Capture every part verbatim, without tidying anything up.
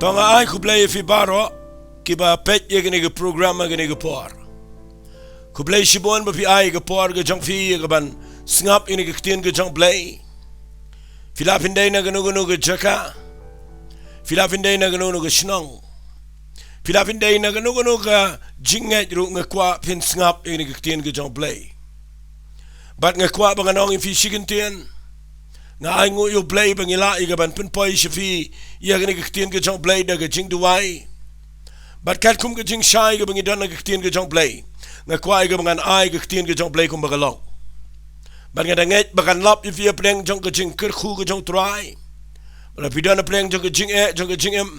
To nga ai khublei ïa phi baroh kiba peit ïa kane ka program ha kane ka por. Khublei shibun ba phi ai ka por ka jong phi ïa kaban sngap ïa kane ka ktien ka jong U Blei. Phi la phin dei na kano kano ka jaka, phi la phin dei na kano kano ka shnong, phi la phin dei na kano kano ka jingngeit ruh, nga kwah phin sngap ïa kane ka ktien ka jong U Blei. Bad nga kwah ba ngan ong ïa phi shi kyntien. Nga ai nguh ïa U Blei ba ngi lah ïa kaban pynpoi sha phi ïa kane ka ktien ka jong U Blei da ka jingduwai. Bad katkum ka jingshai kaba ngi don ha ka ktien ka jong U Blei, nga kwah ïa kaba ngan ai ka ktien ka jong U Blei kumba ka long. Bad nga da ngeit ba kan lap ïa phi hapdeng jong ka jingkyrkhu ka jong U Trai. Lada phi don hapdeng jong ka jingeh jong ka jingim,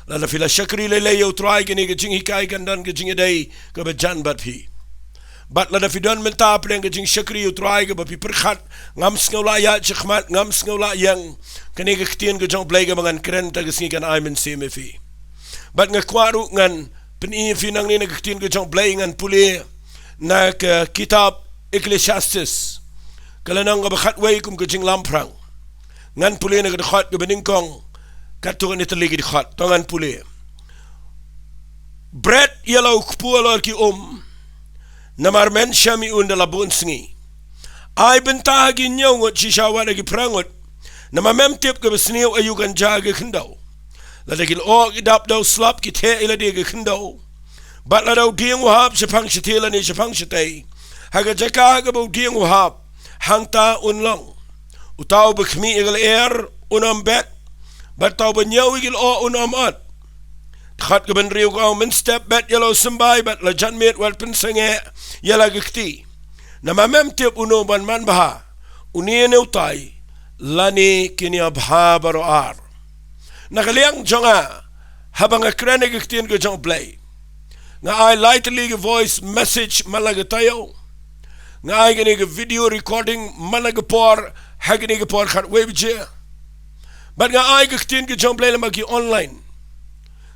lada phi la shakri lei lei ïa U Trai, kane ka jinghikai kan don ka jingïadei kaba jan bad phi. Bad lada phi don mynta hapdeng ka jingshakri ïa U Trai kaba phi pyrkhat, ngam sngew lah ïaid shakhmat, ngam sngew lah ïeng, kane ka ktien ka jong U Blei kaba ngan kren ha ka sngi kan ai mynsiem ïa phi. Bad nga kwah ruh ngan pyni ïa phi nangne na ka ktien ka jong U Blei, ngan pule na ka kitab Ecclesiastes, ka lynnong kaba khatwei kum ka jinglamphrang. Ngan pule na ka dkhot kaba nyngkong katto katne tylli ki dkhot. To ngan pule. Bret ïa la u kpu halor ki um, namar men shem ïa un da la bun sngi. Ai bynta ha ki hynñiew ngut, shisha wat ha ki phra ngut, namar mem tip kaba sniew aïu kan jia ha ka khyndew. Lada ki lyoh ki dap da u slap, ki theh ïa lade ha ka khyndew. Bad lada u dieng u hap shaphang shatei lane shaphang shatei, ha ka jaka ha kaba u dieng u hap, hangta un long. Uta uba khmih ïa ka lyer un ym bet, bad uta uba ñiew ïa ki lyoh un ym ot. Dkhot kaba hynriew ka ong, mynstep bet ïa la u symbai bad la janmiet wat pynsangeh ïa la ka kti. Namar mem tip uno ban manbha, une ne utai, lane kin ïa bha baroh ar. Na ka liang jong nga, haba nga kren ïa ka ktien ka jong U Blei, nga ai lai tylli ka voice message man la ka taïew. Nga ai kane ka video recording man la ka por, ha kane ka por khatwei baje. Bad nga ai ka ktien ka jong U Blei lyngba ki online.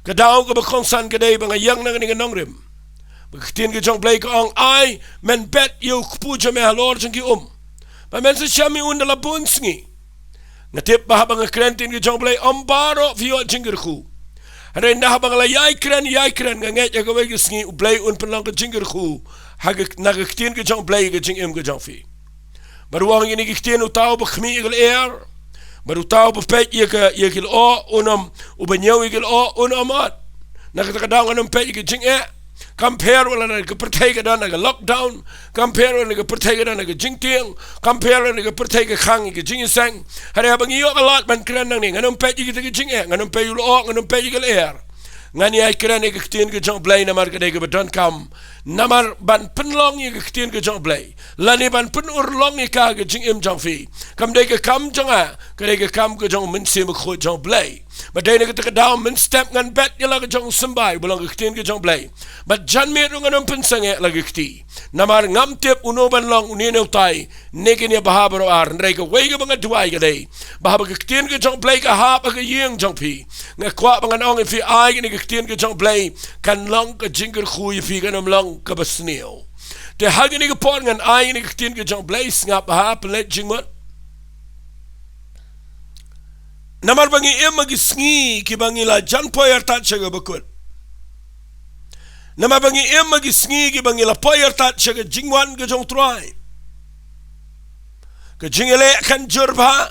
Ka daw kaba kongsan ka dei ba nga ïeng na kane ka nongrim, ba ka ktien ka jong U Blei ka ong, ai, men bet ïa u kpu jong me halor jong ki um, ba men sa shem ïa un da la bun sngi. Nga tip ba haba nga kren ktien ka jong U Blei, ym baroh phi ïoh jingkyrkhu. Hynrei nda haba nga la ïai kren, ïai kren, nga ngeit ha kawei ka sngi U Blei un pynlong ka jingkyrkhu ha ka, na ka ktien ka jong U Blei ha ka jingim ka jong phi. Bad u ong ïa kine ki ktien, uta uba khmih ïa ka lyer, bad uta uba peit ïa ka, ïa ki lyoh un ym, uba ñiew ïa ki lyoh un ym ot. Na kata ka daw ngan ym peit ïa ka jingeh. Kam pher wat lada ka pyrthei ka don ha ka lockdown, kam pher wat lada ka pyrthei ka don ha ka jingtieng, kam pher wat lada ka pyrthei ka khang ïa ka jingïaseng. Hynrei haba ngi ïoh ka lad ban kren nangne, ngan ym peit ïa kita ki jingeh, ngan ym peit ïa u lyoh, ngan ym peit ïa ka lyer. Ngan ïai kren ïa ka ktien ka jong U Blei namar ka dei kaba donkam. Namar ban pynlong ïa ka ktien ka jong U Blei, lane ban pynurlong ïa ka ha ka jingim jong phi, kam dei ka kam jong nga, ka dei ka kam ka jong U Mynsiem Bakhuid jong U Blei. Bad dei na kata ka daw mynstep ngan bet ïa la ka jong u symbai, ba long ka ktien ka jong U Blei. Bad janmiet ruh ngan ym pynsangeh la ka kti. Namar ngam tip uno ban long une ne utai, ne kin ïa bha baroh ar. Hynrei kawei kaba nga duwai ka dei ba haba ka ktien ka jong U Blei ka hap ha ka ïing jong phi, nga kwah ba ngan ong ïa phi, ai kane ka ktien ka jong U Blei kan long ka jingkyrkhu ïa phi, kan ym long kaba sniew. Te ha kane ka por ngan ai kane ka ktien ka jong U Blei, sngap bha, pynleit jingmut. Namar ba ngi im ha ki sngi kiba ngi la jan poi artat sha kaba kut. Namar ba ngi im ha ki sngi kiba ngi la poi artat sha ka jingwan ka jong U Trai. Ka jingïaleh kan jur bha.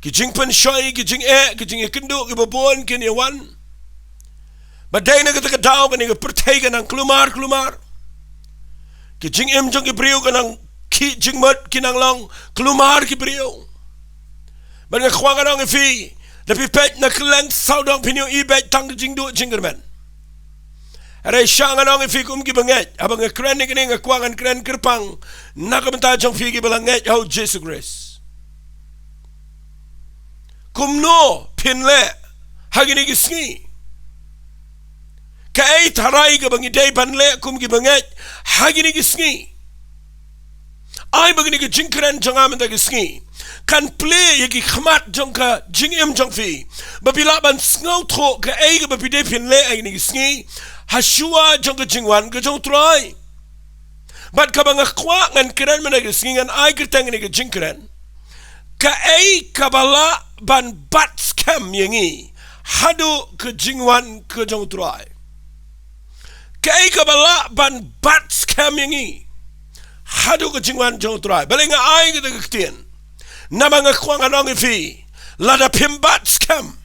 Ki jingpynshoi, ki jingeh, ki jingïakynduh kiba bun kin ïawan. Bad dei na kata ka daw kane ka pyrthei ka nang kulmar kulmar. Ki jingim jong ki briew ka nang khih jingmut, ki nang long kulmar ki briew. Bad nga kwah ngan ong ïa phi, da phi peit na kylleng sawdong phin ïohi beit tang ka jingduh jingkyrmen. Hynrei sha ngan ong ïa phi kum ki bangeit, haba nga kren ïa kane nga kwah ngan kren kyrpang na ka bynta jong phi kiba la ngeit ha U Jisu Khrist. Kumno phin leh ha kine ki sngi? Kaei tharai kaba ngi dei ban leh kum ki bangeit ha kine ki sngi? Ai ba kane ka jingkren jong nga mynta ka sngi kan plie ïa ki khmat jong ka jingim jong phi, ba phi lah ban sngewthuh kaei kaba phi dei phin leh ha kine ki sngi, ha shuwa jong ka jingwan ka jong U Trai. Bad kaba nga kwah ngan kren mynta ka sngi, ngan ai kyrteng ïa kane ka jingkren, kaei kaba lah ban bat skhem ïa ngi haduh ka jingwan ka jong u Trai. Kaei kaba lah ban bat skhem ïa ngi haduh ka jingwan jong u Trai? Balei nga ai kata ka ktien? Namar nga kwah ngan ong ïa phi, lada phim bat skhem,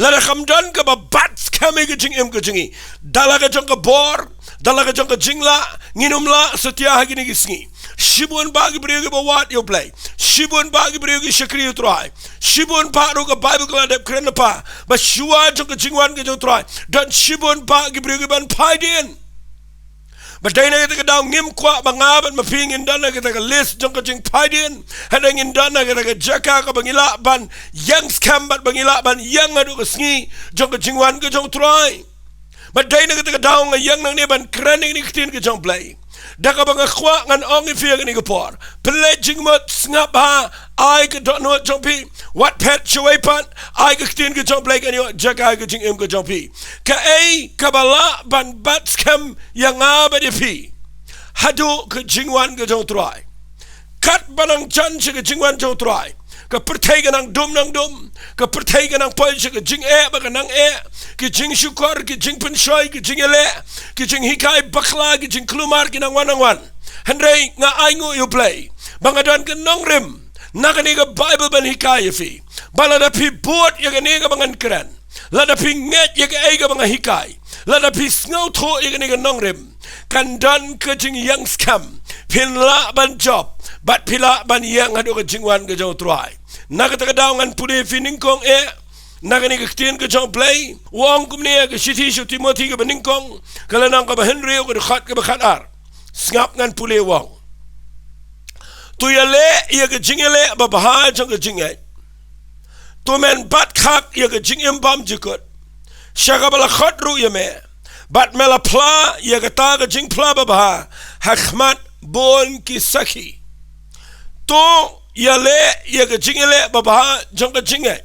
lada kam don kaba bat skhem ïa ka jingim ka jong ngi, da la ka jong ka bor, da la ka jong ka jinglah, ngin ym lah satia ha kine ki sngi. Shibun bah ki briew kiba wad ïa u Blei, shibun bah ki briew ki shakri ïa u Trai, shibun bah ruh, ka Baibl ka la dep kren lypa ba shuwa jong ka jingwan ka jong u Trai don shibun bah ki briew kiban phai dien. Bad dei na kata ka daw ngim kwah ba nga bad ma phi ngin don na kata ka list jong ka jingphai dien. Hynrei ngin don na kata ka jaka kaba ngi lah ban ïeng skhem bad ba ngi lah ban ïeng haduh ka sngi jong ka jingwan ka jong u Trai. Bad dei na kata ka daw nga ïeng nangne ban kren ïa kane ka ktien ka jong u Blei. Da kaba nga kwah ngan ong ïa phi ha kane ka por, pynleit jingmut, sngap bha, ai ka dohnud jong phi, wat phet shawei pat, ai ka ktien ka jong u Blei kan ïoh jaka ha ka jingim ka jong phi. Kaei kaba lah ban bat skhem ïa nga bad ïa phi haduh ka jingwan ka jong u Trai? Katba nang jan sha ka jingwan jong u Trai, ka pyrthei ka nang dum nang dum, ka pyrthei ka nang poi sha ka jingeh bad ka nang eh, ki jingshukor, ki jingpynshoi, ki jingïaleh, ki jinghikai bakla, ki jingkulmar ki nang wan nang wan. Hynrei nga ainguh ïa u Blei ba nga don ka nongrim na kane ka Baibl ban hikai ïa phi ba lada phi bud ïa kane kaba ngan kren, lada phi ngeit ïa kaei kaba nga hikai, lada phi sngewthuh ïa kane ka nongrim, kan don ka jingïeng skhem, phin lah ban jop bad phi lah ban ïeng haduh ka jingwan ka jong u Trai. Na kata ka daw ngan pule ïa phi nyngkong eh na kane ka ktien ka jong u Blei. U ong kumne ha ka shithi sha u Timothi kaba nyngkong, ka lynnong kaba hynriew, ka dkhot kaba khatar. Sngap ngan pule, u ong: To ïaleh ïa ka jingïaleh babha jong ka jingngeit. To men bat khak ïa ka jingim bymjukut sha kaba la khot ruh ïa me, bad me la phla ïa kata ka jingphla babha ha khmat bun ki sakhi. To ïaleh ïa ka jingïaleh babha jong ka jingngeit.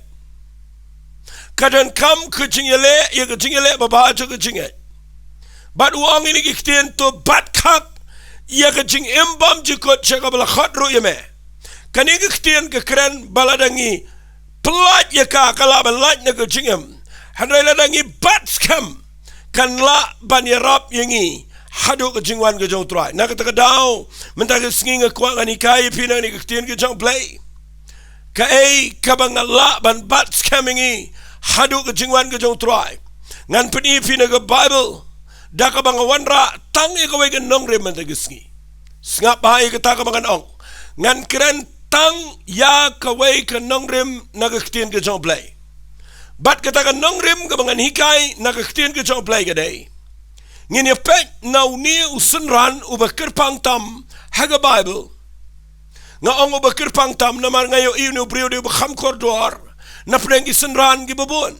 Ka donkam ka jingïaleh ïa ka jingïaleh babha jong ka jingngeit. Bad u ong ïa kine ki ktien: To bat khak ïa ka jingim bymjukut sha kaba la khot ruh ïa me. Kane ka ktien ka kren ba lada ngi pynlait ïa ka, ka lah ban lait na ka jingim. Hynrei lada ngi bat skhem, kan lah ban ïarap ïa ngi haduh ka jingwan ka jong u Trai. Na kata ka daw mynta ka sngi nga kwah ngan hikai ïa phi na kane ka ktien ka jong u Blei. Kaei kaba nga lah ban bat skhem ïa ngi haduh ka jingwan ka jong u Trai? Ngan pyni ïa phi na ka Baibl da kaba nga wanrah tang ïa kawei ka nongrim mynta ka sngi. Sngap bha ïa kata kaba ngan ong. Ngan kren tang ïa kawei ka nongrim na ka ktien ka jong u Blei. Bad kata ka nongrim kaba ngan hikai na ka ktien ka jong u Blei ka dei, ngin ïa peit na une u synran uba kyrpang tam ha ka Baibl. Nga ong uba kyrpang tam namar nga ïohi une u briew u dei uba kham kordor na pdeng ki synran kiba bun.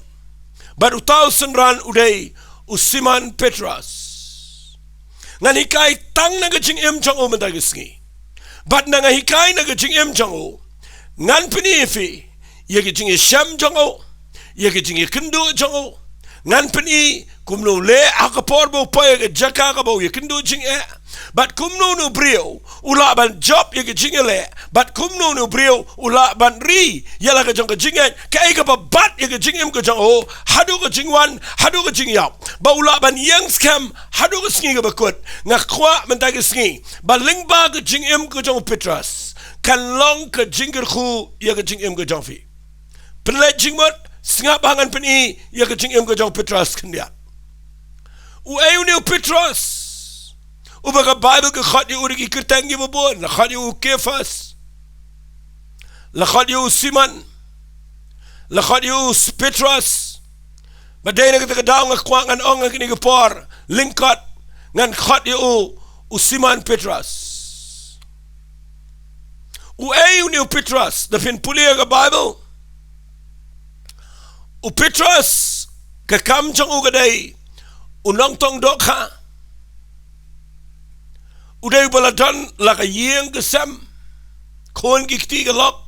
Bad uta u synran u dei u Simon Petros. Ngan hikai tang na ka jingim jong u mynta ka sngi. Bad na nga hikai na ka jingim jong u, ngan pyni ïa phi ïa ka jingïashem jong u, ïa ka jingïakynduh jong u. Ngan pyni kumno u leh ha ka por ba u poi ha ka jaka kaba u ïakynduh jingeh, bad kumno une u briew u lah ban jop ïa ka jingïaleh, bad kumno une u briew u lah ban ri ïa la ka jong ka jingngeit, kaei kaba bat ïa ka jingim ka jong u haduh ka jingwan, haduh ka jingïap, ba u lah ban ïeng skhem haduh ka sngi kaba kut. Nga kwah mynta ka sngi ba lyngba ka jingim ka jong u Petros kan long ka jingkyrkhu ïa ka jingim ka jong phi. Pynleit jingmut, sngap bha, ngan pyni ïa ka jingim ka jong u Petros khyndiat. Uei une u Petros uba ka Baibl ka khot ïa u da ki kyrteng kiba bun? La khot ïa u Kefas, la khot ïa u Simon, la khot ïa u Petros. Bad dei na kata ka daw nga kwah ngan ong ha kane ka por lyngkot, ngan khot ïa u u Simon Petros. Uei une u Petros? Da phin pule ïa ka Baibl, u Petros ka kam jong u ka dei u nongtong dohkha. U dei uba la don la ka ïing ka sem, khun ki kti ka lok,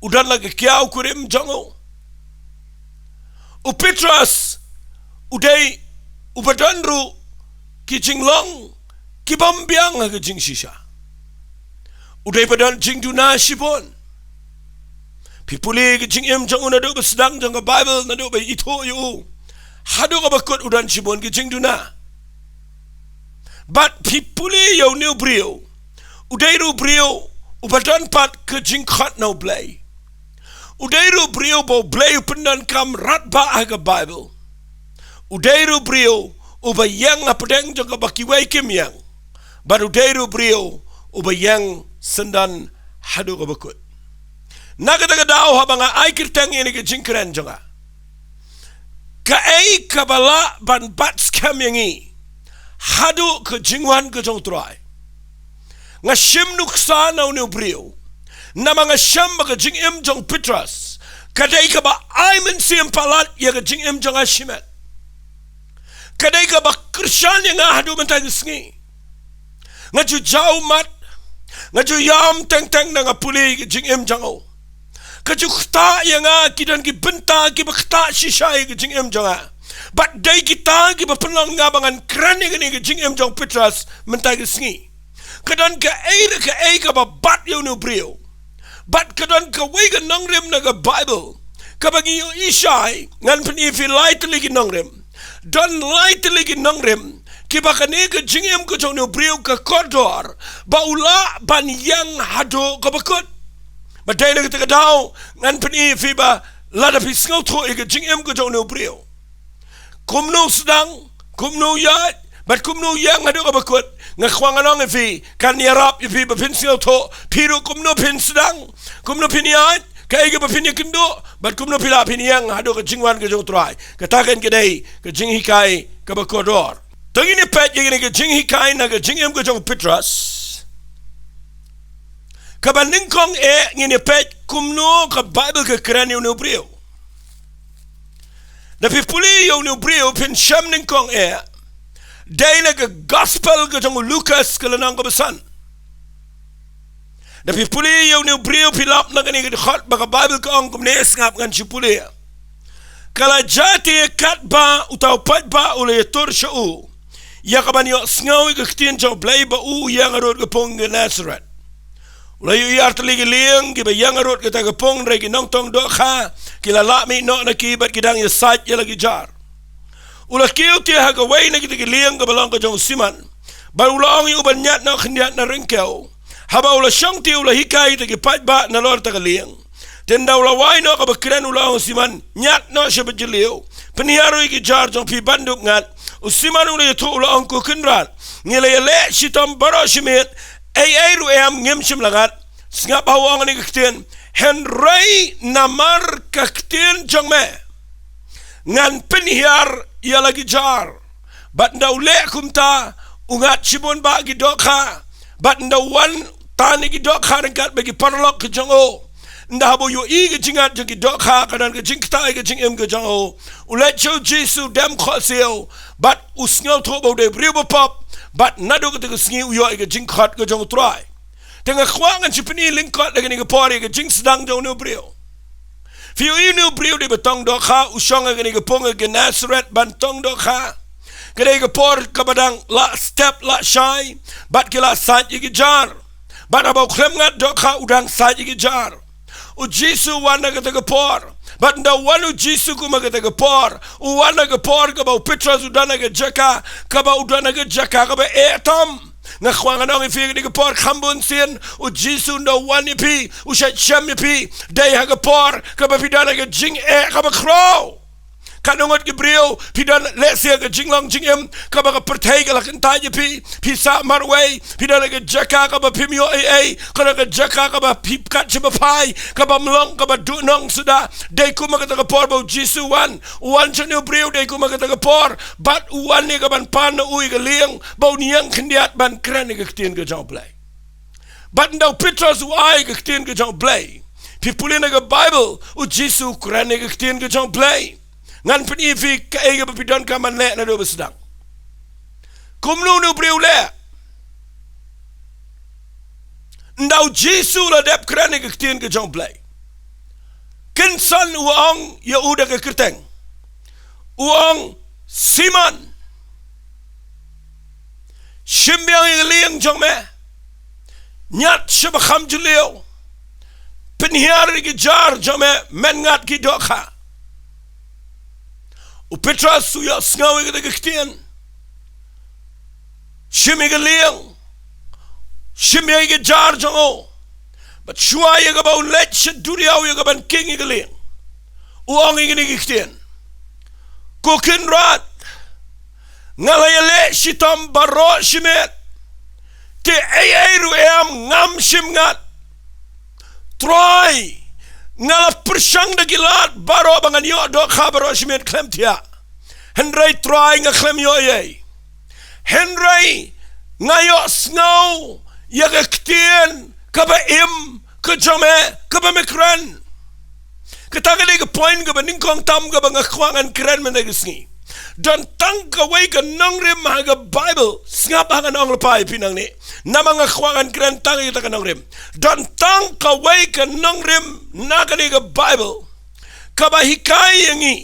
u don la ka kiaw kurim jong u. U Petros u dei uba don ruh ki jinglong ki bym biang ha ka jingshisha. U dei ba don jingduna shibun. Phi pule ka jingim jong u naduh ba sdang jong ka Baibl, naduh ba ithuh ïa u haduh kaba kut u don shibun ka jingduna. Bad phi pule ïa une u briew, u dei ruh u briew uba don pat ka jingkhot na U Blei. U dei ruh u briew ba U Blei u pyndonkam radbah ha ka Baibl. U dei ruh u briew uba ïeng hapdeng jong kaba kiwei kim ïeng. Bad u dei ruh u briew uba ïeng syndon haduh kaba kut. Na kata ka daw haba nga ai kyrteng ïa kane ka jingkren jong nga, kaei kaba lah ban bat skhem ïa ngi haduh ka jingwan ka jong U Trai? Nga shim nuksa na une u briew namar nga shem ba ka jingim jong u Petros ka dei kaba ai mynsiem palat ïa ka jingim jong nga shimet. Ka dei kaba kyrshan ïa nga haduh mynta ka sngi. Nga ju jaw mat, nga ju ïam teng teng na nga pule ïa ka jingim jong u. Ka ju ktah ïa nga, ki don ki bynta kiba ktah shisha ïa ka jingim jong nga. Bad dei kita kiba pynlong ïa nga ba ngan kren ïa kane ka jingim jong u Petros mynta ka sngi. Ka don kaei re kaei kaba bat ïa une u briew. Bad ka don kawei ka nongrim na ka Baibl kaba ngi ïohi shai, ngan pyni ïa phi lai tylli ki nongrim. Don lai tylli ki nongrim kiba kane ka jingim ka jong une u briew ka kordor ba u lah ban ïeng haduh kaba kut. Bad dei na kata ka daw ngan pyni ïa phi ba lada phi sngewthuh ïa ka jingim ka jong une u briew, kumno u sdang, kumno u ïaid, bad kumno u ïeng haduh kaba kut, nga kwah ngan ong ïa phi, kan ïarap ïa phi ba phin sngewthuh phi ruh kumno phin sdang, kumno phin ïaid, kaei kaba phin ïakynduh, bad kumno phi lah phin ïeng haduh ka jingwan ka jong U Trai. Kata kan ka dei ka jinghikai kaba kordor. To ngin ïa peit ïa kane ka jinghikai na ka jingim ka jong u Petros. Kaba nyngkong eh ngin ïa peit kumno ka Baibl ka kren ïa une u briew. Da phi pule ïa une u briew phin shem nyngkong eh, dei na ka Gospel ka jong u Lukas ka lynnong kaba san. Da phi pule ïa une u briew phi lap na kane ka dkhot ba ka Baibl ka ong kumne, sngap ngan shu pule. Ka la jia te katba uta u paidbah u la ïatur sha u ïa kaban ïohsngew ïa ka ktien jong U Blei, ba u ïeng harud ka pung Gennesaret. U la ïohi artylli ki lieng kiba ïeng harud kata ka pung, hynrei ki nongtong dohkha ki la lah mih noh na ki bad ki dang ïasaid ïa la ki jar. U la kiew te ha kawei na kita ki lieng kaba long ka jong u Simon, bad u la ong ïa u ban ñiad noh khyndiat na ryngkew. Haba u la shong te u la hikai ïa kita ki paidbah nalor kata ka lieng. Te ynda u la wai noh kaba kren u la ong, Simon, ñiad noh sha ba jylliew, pynhiar ruh ïa ki jar jong phi ban dup ngat. U Simon u la ïathuh u la ong, Ko Kynrad, ngi la ïaleh shitom baroh shi miet, ei ei ruh em ngim shym la ngat. Sngap ha u ong kane ka ktien, hynrei namar ka ktien jong me ngan pynhiar ïa la ki jar. Bad ynda u leh kumta, u ngat shibun bah ki dohkha. Bad ynda u wan tan ïa ki dohkha ryngkat bad ki paralok ki jong u, ynda haba u ïohi ka jingïaid jong ki dohkha, ka don ka jingktah ïa ka jingim ka jong u, u leit sha u Jisu, dem khohsiew, bad u sngewthuh ba u dei briew bapop. Bad naduh kata ka sngi u ïoh ïa ka jingkhot ka jong U Trai. Te nga kwah ngan shu pyni lyngkot da kane ka por ïa ka jingsdang jong une u briew. Phi ïohi une u briew dei ba tong dohkha, u shong ha kane ka pung ha Gennesaret ban tong dohkha. Ka dei ka por kaba dang lah step lah shai, bad ki lah said ïa ki jar. Bad haba u khlem ngat dohkha u dang said ïa ki jar. U Jisu u wan ha kata ka por. Bad ynda u wan u Jisu kum ha kata ka por, u wan ha ka por kaba u Petros u don ha ka jaka, kaba u don ha ka jaka kaba eh tam. Nga kwah ngan ong ïa phi, kane ka por kham bun sien u Jisu ynda u wan ïa phi, u shait shem ïa phi, dei ha ka por kaba phi don ha ka jingeh kaba khraw. Katno ngut ki briew phi don lehse ha ka jinglong jingim kaba ka pyrthei ka la kyntait ïa phi, phi sah marwei, phi don ha ka jaka kaba phim ïoh ei ei, ka don ha ka jaka kaba phi kat shaba phai, kaba mlong, kaba duhnong suda. Dei kum ha kata ka por ba u Jisu u wan, u wan sha une u briew dei kum ha kata ka por, bad u wan ïa kaban pan na u ïa ka lieng, ba un ïeng khyndiat ban kren ïa ka ktien ka jong U Blei. Bad ynda u Petros u ai ïa ka ktien ka jong U Blei, phi pule na ka Baibl, u Jisu u kren ïa ka ktien ka jong U Blei. Ngan pyni ïa phi kaei kaba phi donkam ban leh naduh ba sdang. Kumno une u briew u leh? Ynda u Jisu u la dep kren ïa ka ktien ka jong U Blei, kynsan u ong ïa u da ka kyrteng. U ong, Simon, shim biang ïa ka lieng jong me, ñiad sha ba kham jylliew, Pynhiar ïa ki jar jong me, men ngat ki dohkha. U Petros u ïohsngew ïa kata ka ktien. Shim ïa ka lieng. Shim ïa ki jar jong u. Bad shuwa ïa kaba un leit sha duriaw ïa kaban king ïa ka lieng, u ong ïa kine ki ktien: Ko Kynrad, nga la ïaleh shitom baroh shi miet, te ei ei ruh em, ngam shim ngat. Trai, nga la pyrshang da ki lad baroh ba ngan ïoh dohkha baroh shi miet khlem thiah, hynrei Trai, nga khlem ïoh ei ei. Hynrei nga ïohsngew ïa ka ktien kaba im ka jong me, kaba me kren. Kata ka dei ka point kaba nyngkong tam kaba nga kwah ngan kren mynta ka sngi. Don tang kawei ka nongrim ha ka Baibl, sngap ha ngan ong lypa ïa phi nangne, namar nga kwah ngan kren tang ïa kata ka nongrim. Don tang kawei ka nongrim na kane ka Baibl kaba hikai ïa ngi,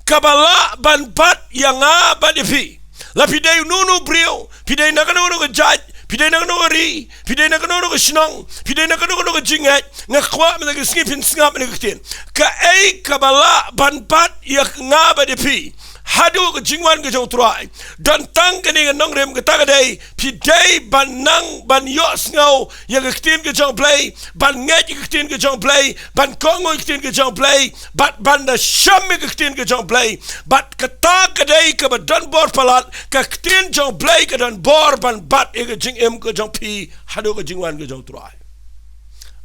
kaba lah ban bat ïa nga bad ïa phi. La phi dei uno uno u briew, phi dei na kano kano ka jait, phi dei na kano ka ri, phi dei na kano kano ka shnong, phi dei na kano kano ka jingngeit, nga kwah mynta ka sngi phin sngap ïa ka ktien. Kaei kaba lah ban bat ïa nga bad ïa phi haduh ka jingwan ka jong U Trai? Don tang kane ka nongrim, kata ka dei phi dei ban nang ban ïohsngew ïa ka ktien ka jong U Blei, ban ngeit ïa ka ktien ka jong U Blei, ban kohnguh ïa ka ktien ka jong U Blei, bad ban da shem ïa ka ktien ka jong U Blei. Bad kata ka dei kaba don bor palat, ka ktien jong U Blei ka don bor ban bat ïa ka jingim ka jong phi haduh ka jingwan ka jong U Trai.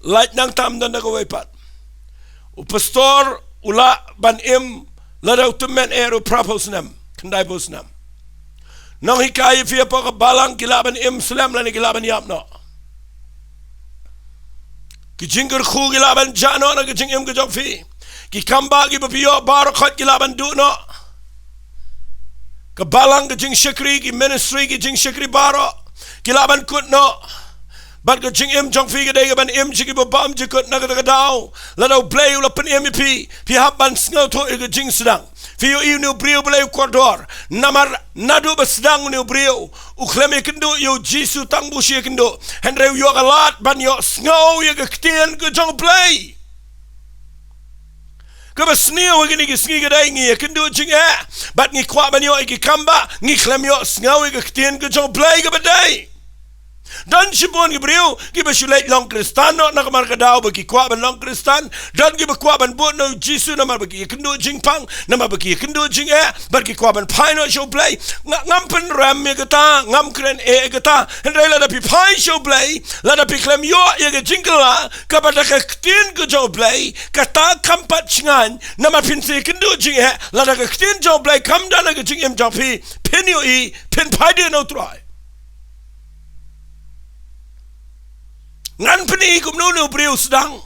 Lait nangta ym don da kawei pat. U pastor u lah ban im lada u tymmen eh ruh phra phew snem, khyndai phew snem. Nonghikai ïa phi hapoh ka balang ki lah ban im slem lane ki lah ban ïap noh. Ki jingkyrkhu ki lah ban jah noh na ka jingim ka jong phi. Ki kambah kiba phi ïoh baroh khoit ki lah ban duh noh. Ka balang, ka jingshakri, ki ministry, ki jingshakri baroh ki lah ban kut noh. Bad ka jingim jong phi ka dei kaban im sha kiba bym jukut. Na kata ka daw, lada U Blei u la pynim ïa phi, phi hap ban sngewthuh ïa ka jingsdang. Phi ïohi une u briew ba la ïa kordor, namar naduh ba sdang une u briew u khlem ïakynduh ïa U Jisu tang ba u shu ïakynduh, hynrei u ïoh ka lad ban ïohsngew ïa ka ktien ka jong U Blei. Kaba sniew ha kine ki sngi ka dei ngi ïakynduh jingeh bad ngi kwah ban ïoh ïa ki kambah, ngi khlem ïohsngew ïa ka ktien ka jong U Blei kaba dei. Don shibun ki briew kiba shu leit long Khristan noh namar ka daw ba ki kwah ban long Khristan. Don kiba kwah ban bud na U Jisu namar ba ki ïakynduh jingpang, namar ba ki ïakynduh jingeh, bad ki kwah ban phai noh sha U Blei. Nga, ngam pynrem ïa kata, ngam kren eh ïa kata. Hynrei lada phi phai sha U Blei, lada phi khlem ïoh ïa ka jingkylla kaba da ka ktien ka jong U Blei, kata kam pat shngaiñ, namar phin sa ïakynduh jingeh. Lada ka ktien jong U Blei kam don ha ka jingim jong phi, phin ïohi, phin phai dien na U Trai. Ngan pyni kumno une u briew u sdang.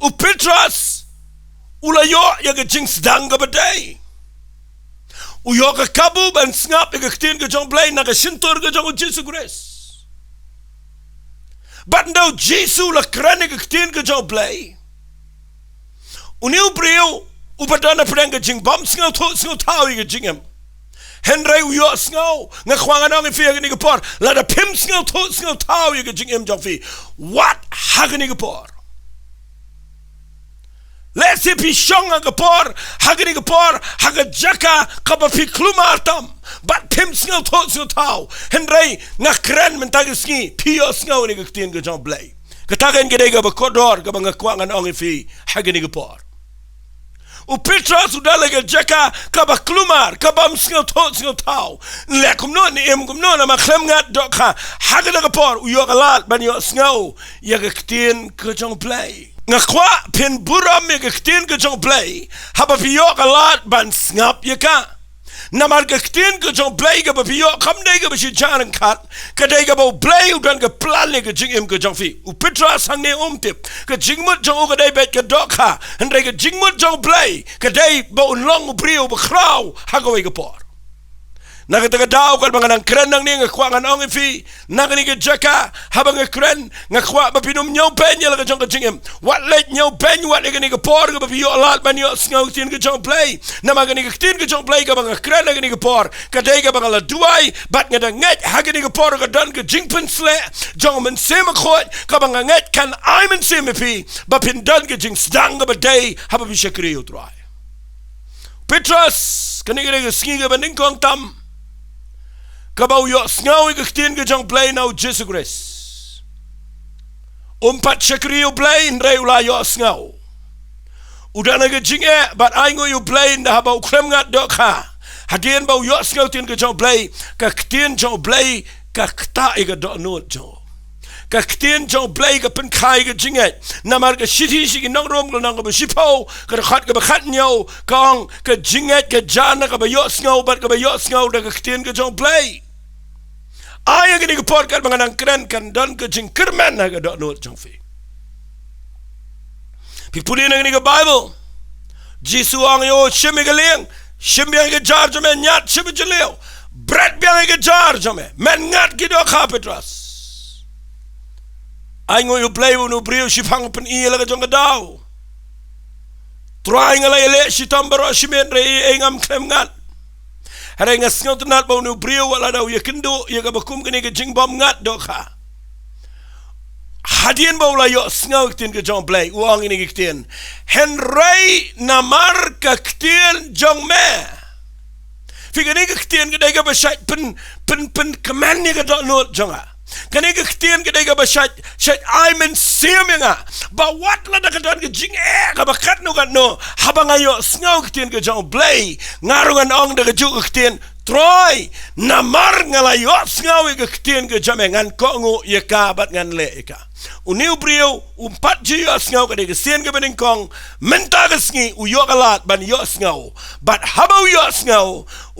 U Petros u la ïoh ïa ka jingsdang kaba dei. U ïoh ka kabu ban sngap ïa ka ktien ka jong U Blei na ka shyntur ka jong U Jisu Khrist. Bad ynda U Jisu u la kren ïa ka ktien ka jong U Blei, une u briew uba don hapdeng ka jingbym sngewthuh sngewthaw ïa ka jingim, hynrei u ïohsngew. Nga kwah ngan ong ïa phi ha kane ka por, lada phim sngewthuh sngewthaw ïa ka jingim jong phi, wat ha kane ka por. Lehse phi shong ha ka por, ha kane ka por, ha ka jaka kaba phi kulmar tam bad phim sngewthuh sngewthaw, hynrei nga kren mynta ka sngi, phi ïohsngew ïa ka ktien ka jong U Blei. Kata ka dei kaba kordor kaba nga kwah ngan ong ïa phi ha kane ka por. U Petros u don ha ka jaka kaba kulmar, kabym sngewthuh sngewthaw. Leh kumno, ne im kumno, namar khlem ngat dohkha. Ha kata ka por u ïoh ka lad ban ïohsngew ïa ka ktien ka jong U Blei. Nga kwah phin burom ïa ka ktien ka jong U Blei haba phi ïoh ka lad ban sngap ïa ka. Namar ka ktien ka jong U Blei kaba phi ïoh kam dei kaba shi jar ryngkat, ka dei kaba U Blei u don ka plan ïa ka jingim ka jong phi. U Petros hangne um tip, ka jingmut jong u ka dei beit ka dohkha, hynrei ka jingmut jong U Blei ka dei ba un long u briew ba khraw ha kawei ka por. Na kata ka daw, katba nga nang kren nangne, nga kwah ngan ong ïa phi, na kane ka jaka, haba nga kren, nga kwah ba phin ym ñiewbeiñ ïa la ka jong ka jingim. Wat leit ñiewbeiñ wat ïa kane ka por kaba phi ïoh lad ban ïohsngew ktien ka jong U Blei. Namar kane ka ktien ka jong U Blei kaba nga kren ha kane ka por, ka dei kaba nga la duwai, bad nga da ngeit ha kane ka por ka don ka jingpynsleh jong U Mynsiem Bakhuid, kaba nga ngeit kan ai mynsiem ïa phi ba phin don ka jingsdang kaba dei haba phi shakri ïa U Trai. Petros, kane ka dei ka sngi kaba nyngkong tam kaba u ïohsngew ïa ka ktien ka jong U Blei na U Jisu Khrist. Um pat shakri ïa U Blei hynrei u la ïohsngew. U don ha ka jingeh bad ainguh ïa U Blei ynda haba u khlem ngat dohkha. Hadien ba u ïohsngew ktien ka jong U Blei, ka ktien jong U Blei ka ktah ïa ka dohnud jong u. Ka ktien jong U Blei ka pynkha ïa ka jingngeit. Namar ka shithi sha ki nong Rom ka lynnong kaba shiphew, ka dkhot kaba khathynñiew, ka ong ka jingngeit ka jan na kaba ïohsngew bad kaba ïohsngew da ka ktien ka jong U Blei. Ai ha kane ka por katba nga nang kren kan don ka jingkyrmen ha ka dohnud jong phi. Phi pule na kane ka Baibl. Jisu u ong ïa u, shim ïa ka lieng, shim biang ïa ka jar jong me, ñiad, shim ïa ka jylliew, bret biang ïa ka jar jong me. Men ngat ki dohkha, Petros. Ainguh ïa U Blei ba une u briew shiphang u pyni ïa la ka jong ka daw. Trai, nga la ïaleh shitom baroh shi miet hynrei ei ei ngam khlem ngat. Hynrei nga sngewtynnat ba une u briew wat la da u ïakynduh ïa kaba kum kane ka jingbym ngat dohkha. Hadien ba u la ïohsngew ïa ka ktien ka jong U Blei, u ong ïa kane ka ktien, hynrei namar ka ktien jong me. Phi, kane ka ktien ka dei kaba shait pyn, pyn, pynkmen ïa ka dohnud jong nga. Kane ka ktien ka dei kaba shait, shait ai mynsiem ïa nga ba wat la da ka don ka jingeh kaba katno katno, haba nga ïohsngew ïa ka ktien ka jong U Blei, nga ruh ngan ong da kajuh ka ktien, Trai, namar nga la ïohsngew ïa ka ktien ka jong me, ngan kohnguh ïa ka bad ngan leh ïa ka. Une u briew um pat ju ïohsngew, ka dei ka sien kaba nyngkong, mynta ka sngi u ïoh ka lad ban ïohsngew. Bad haba u ïohsngew,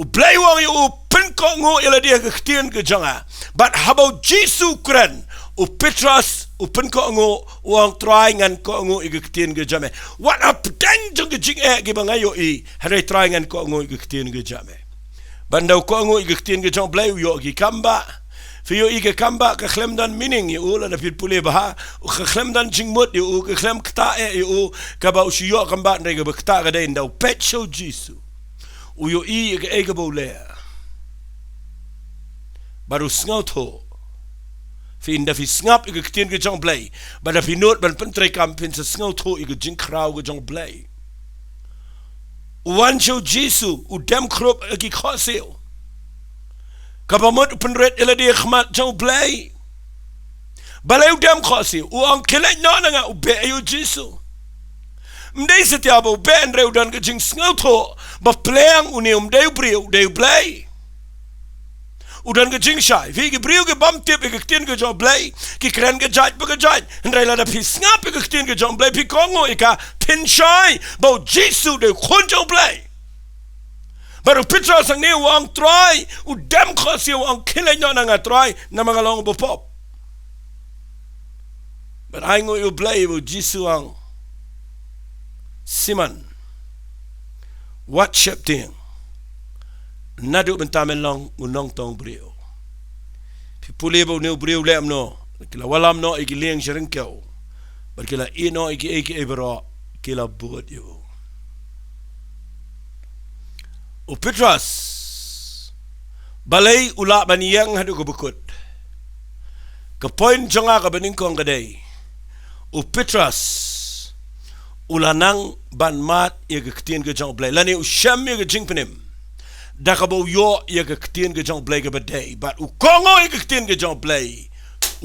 U Blei u ong ïa u, pynkohnguh ïa lade ha ka ktien ka jong nga. Bad haba U Jisu u kren, u Petros u pynkohnguh, u ong, Trai, ngan kohnguh ïa ka ktien ka jong me. Wat hapdeng jong ka jingeh kiba nga ïohi, hynrei Trai, ngan kohnguh ïa ka ktien ka jong me. Bad ynda u kohnguh ïa ka ktien ka jong U Blei, u ïoh ki kambah. Phi ïohi, ka kambah ka khlem don meaning ïa u, lada phi pule bha, ka khlem don jingmut ïa u, ka khlem ktah eh ïa u kaba u shu ïoh kambah, hynrei kaba ktah ka dei ynda u peit sha U Jisu, u ïohi ïa kaei kaba u leh bad u sngewthuh. Phi, ynda phi sngap ïa ka ktien ka jong U Blei bad da phi nud ban pyntreikam, phin sa sngewthuh ïa ka jingkhraw ka jong U Blei. U wan sha U Jisu, u dem khrup ha ki khohsiew. Kaba mut u pynrit ïa lade ha khmat jong U Blei. Balei u dem khohsiew? U ong, khie leit noh na nga, u beh ïa U Jisu. Ym dei satia ba u beh, hynrei u don ka jingsngewthuh ba pliang une um dei u briew, u dei U Blei. U don ka jingshai. Phi, ki briew ki bym tip ïa ka ktien ka jong U Blei ki kren ka jait pa ka jait. Hynrei lada phi sngap ïa ka ktien ka jong U Blei, phi kohnguh ïa ka, phin shai ba U Jisu u dei u Khun jong U Blei. Bad u Petros hangne u ong, Trai, u dem khohsiew, u ong, khie leit noh na nga, Trai, namar nga long u bapop. Bad ainguh ïa U Blei ba U Jisu u ong, Simon, wat sheptieng. Naduh mynta men long u nongtong briew. Phi pule ba une u briew u leh kumno? Ki la wallam noh ïa ki lieng sha ryngkew bad ki la ïeh noh ïa kiei kiei baroh, ki la bud ïa u. U Petros, balei u lah ban ïeng haduh kaba kut? Ka point jong nga kaba nyngkong ka dei, u Petros u la nang ban mad ïa ka ktien ka jong U Blei, lane u shem ïa ka jingpynim da kaba u ïoh ïa ka ktien ka jong U Blei kaba dei, bad u kohnguh ïa ka ktien ka jong U Blei,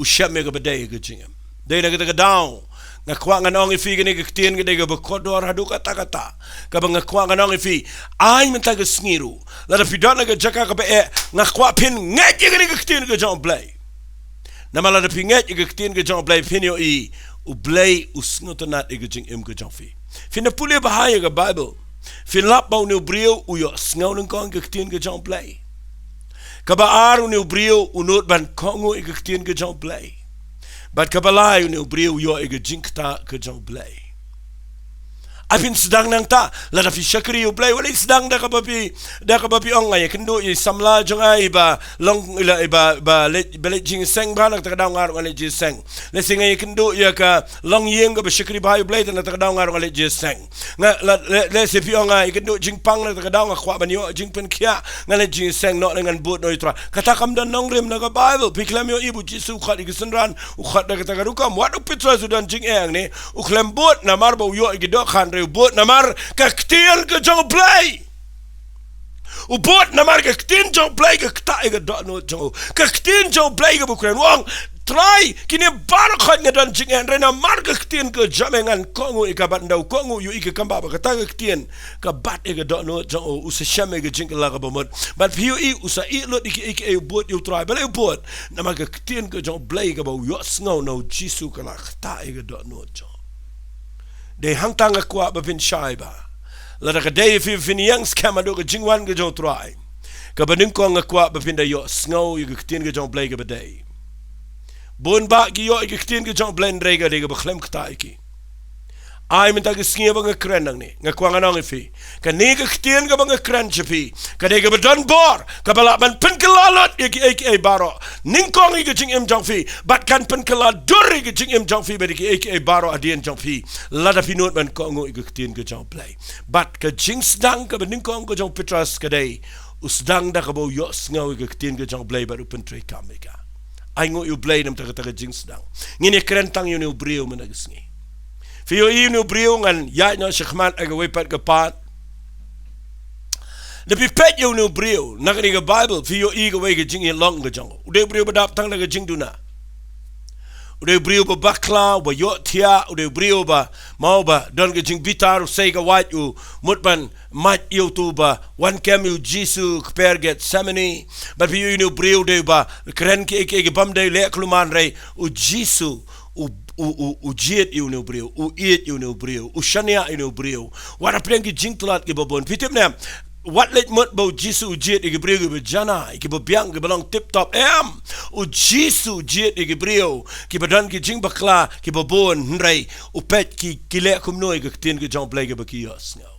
u shem ïa kaba dei ïa ka jingim. Dei na kata ka daw nga kwah ngan ong ïa phi, kane ka ktien ka dei kaba kordor haduh katta katta, kaba nga kwah ngan ong ïa phi, ai mynta ka sngi ruh, lada phi don ha ka jaka kaba eh, nga kwah phin ngeit ïa kane ka ktien ka jong U Blei. Namar lada phi ngeit ïa ka ktien ka jong U Blei, phin ïohi U Blei u sngewtynnat ïa ka jingim ka jong phi. Phin da pule bha ïa ka Baibl, phin lap ba une u briew u ïohsngew nyngkong ïa ka ktien ka jong U Blei. Kaba ar, une u briew u nud ban kohnguh ïa ka ktien ka jong U Blei. Bad kaba lai, une u briew u ïoh ïa ka jingktah ka jong U Blei. Ai phin sdang nangta, lada phi shakri ïa U Blei, wat leit sdang da kaba phi, da kaba phi ong nga ïakynduh ïa i samla jong nga iba long, ila iba, ba leit, ba leit jingïaseng bha, na kata ka daw nga ruh ngan leit jingïaseng. Lehse nga ïakynduh ïa ka longïing kaba shakri bha ïa U Blei, na kata ka daw nga ruh ngan leit jingïaseng. Nga, la, le, lehse phi ong nga ïakynduh jingpang, na kata ka daw nga kwah ban ïoh jingpynkhiah, ngan leit jingïaseng noh ne ngan bud noh ïa U Trai. Kata kam don nongrim na ka Baibl. Phi khlem ïohi ba U Jisu u khot ïa ki synran, u khot da kata ka rukom. Wat u Petros u don jingeh hangne, u khlem bud namar ba u ïoh ïa ki dohkha, hynrei u bud namar ka ktien ka jong U Blei. U bud namar ka ktien jong U Blei ka ktah ïa ka dohnud jong u. Ka ktien jong U Blei kaba u kren, u ong, Trai, kine baroh khoit nga don jingeh, hynrei namar ka ktien ka jong me ngan kohnguh ïa ka. Bad ynda u kohnguh, u ïohi ka kamba ba kata ka ktien ka bat ïa ka dohnud jong u, u sa shem ïa ka jingkylla kaba mut. Bad phi ïohi u sa ïeh lut ïa kiei kiei, u bud ïa U Trai. Balei u bud? Namar ka ktien ka jong U Blei kaba u ïohsngew na U Jisu ka la ktah ïa ka dohnud jong u. Dei hangta nga kwah ba phin shai bha. Lada ka dei ïa phi ba phin ïeng skhem haduh ka jingwan ka jong U Trai, kaba nyngkong nga kwah ba phin da ïohsngew ïa ka ktien ka jong U Blei kaba dei. Bun bah ki ïoh ïa ka ktien ka jong U Blei, hynrei ka dei kaba khlem ktah ïa ki. Ai mynta ka sngi ba nga kren nangne, nga kwah ngan ong ïa phi, kane ka ktien kaba nga kren sha phi ka dei kaba don bor, kaba lah ban pynkylla lut ïa kiei kiei baroh nyngkong ïa ka jingim jong phi, bad kan pynkylla dur ïa ka jingim jong phi bad ïa kiei kiei baroh hadien jong phi, lada phi nud ban kohnguh ïa ka ktien ka jong U Blei. Bad ka jingsdang kaba nyngkong ka jong u Petros ka dei, u sdang da kaba u ïohsngew ïa ka ktien ka jong U Blei bad u pyntreikam ïa ka. Ai nguh ïa U Blei namar kata ka jingsdang. Ngin ïakren tang ïa une u briew mynta ka sngi. Phi ïohi une u briew, ngan ïaid noh shakhmat ha kawei pat ka part. Da phi peit ïa une u briew na kane ka Baibl, phi ïohi kawei ka jingïalong ka jong u. U dei u briew ba dap tang da ka jingduna. U dei u briew ba bakla, uba ïohthiah, u dei u briew ba, mo, ba don ka jingbitar, u sei ka wait, u mut ban mad ïa uto uba wan kem ïa u Jisu ha kper Gethsemane. Bad phi ïohi une u briew u dei uba kren kiei kiei kibym dei, leh kulmar, hynrei u Jisu u, u, u, u jied ïa une u briew, u ïeit ïa une u briew, u shaniah ïa une u briew. Wat hapdeng ki jingtlot kiba bun. Phi tip ne em, wat leit mut ba u Jisu u jied ïa ki briew kiba janai, kiba biang, kiba long tip top. Em, u Jisu u jied ïa ki briew kiba don ki jingbakla kiba bun, hynrei u peit ki, ki leh kumno ïa ka ktien ka jong U Blei kaba ki ïohsngew.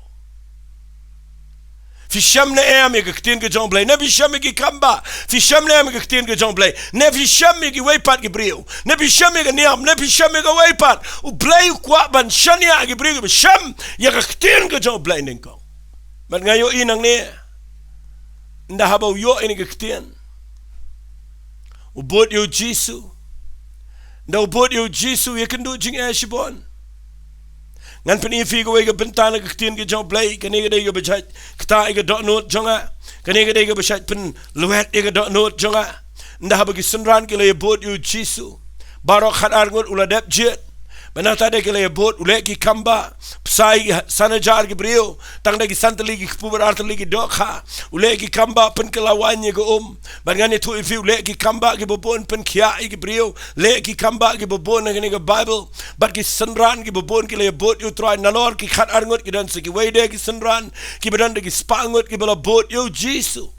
Phi shem ne em ïa ka ktien ka jong U Blei? Ne phi shem ïa ki kambah? Phi shem ne em ïa ka ktien ka jong U Blei? Ne phi shem ïa kiwei pat ki briew? Ne phi shem ïa ka niam? Ne phi shem ïa kawei pat? U Blei u kwah ban shaniah ïa ki briew kiba shem ïa ka ktien ka jong U Blei nyngkong. Bad nga ïohi nangne, ynda haba u ïoh ïa kane ka ktien, u bud ïa u Jisu. Ynda u bud ïa u Jisu, u ïakynduh jingeh shibun. Ngan pyni ïa phi kawei ka bynta na ka ktien ka jong U Blei. Kane ka dei kaba shait ktah ïa ka dohnud jong nga. Kane ka dei kaba shait pynlwet ïa ka dohnud jong nga. Ynda haba ki synran ki la ïabud ïa u Jisu, baroh khatar ngut u la dep jied. Bad nangta de ki la ïabud, u leh ki kambah, bsa ïa ki san hajar ki briew, tang da ki san tylli ki kpu bad ar tylli ki dohkha. U leh ki kambah, pynkylla waiñ ïa ka um. Bad ngan ïathuh ïa phi, u leh ki kambah kiba bun, pynkhiah ïa ki briew. Leh ki kambah kiba bun, na kane ka Baibl. Bad ki synran kiba bun ki la ïabud ïa u Trai, nalor ki khatar ngut ki don sa kiwei de ki synran kiba don da ki spah ngut kiba la bud ïa u Jisu.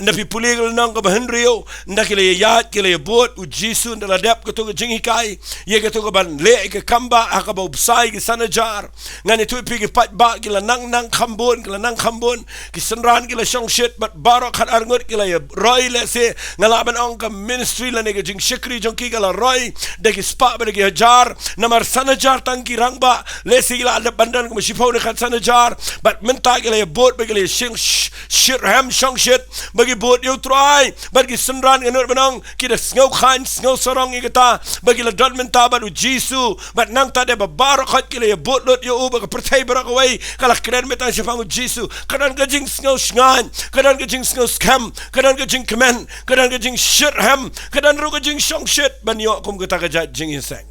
Ynda phi pule ka lynnong kaba hynriew, ynda ki la ïaid, ki la ïabud, u Jisu ynda la dep kato ka jinghikai ïa kato kaban leh ïa ka kambah ha kaba u bsa ïa ki san hajar, ngan ïathuh ïa phi, ki paidbah ki la nang nang kham bun, ki la nang kham bun. Ki synran ki la shongshit, bad baroh khatar ngut ki la ïaroi. Lehse nga lah ban ong ka ministry lane ka jingshakri jong ki ka la roi da ki spah bad da ki hajar. Namar san hajar tang ki rangbah, lehse ki la dep ban don kumba shiphew ne khatsan hajar. Bad mynta ki la ïabud bad ki la ïashong sh-, shitrhem shongshit ba ki bud ïa u Trai. Bad ki synran, nga nud ban ong, ki da sngew khlaiñ, sngew sarong ïa kata ba ki la don mynta bad u Jisu. Bad nangta de ba baroh khoit ki la ïabud lut ïa u, ba ka pyrthei baroh kawei ka la kren mynta shaphang u Jisu. Ka don ka jingsngew shngaiñ, ka don ka jingsngew skhem, ka don ka jingkmen, ka don ka jingshitrhem, ka don ruh ka jingshongshit ban ïoh kum kata ka jait jingïaseng.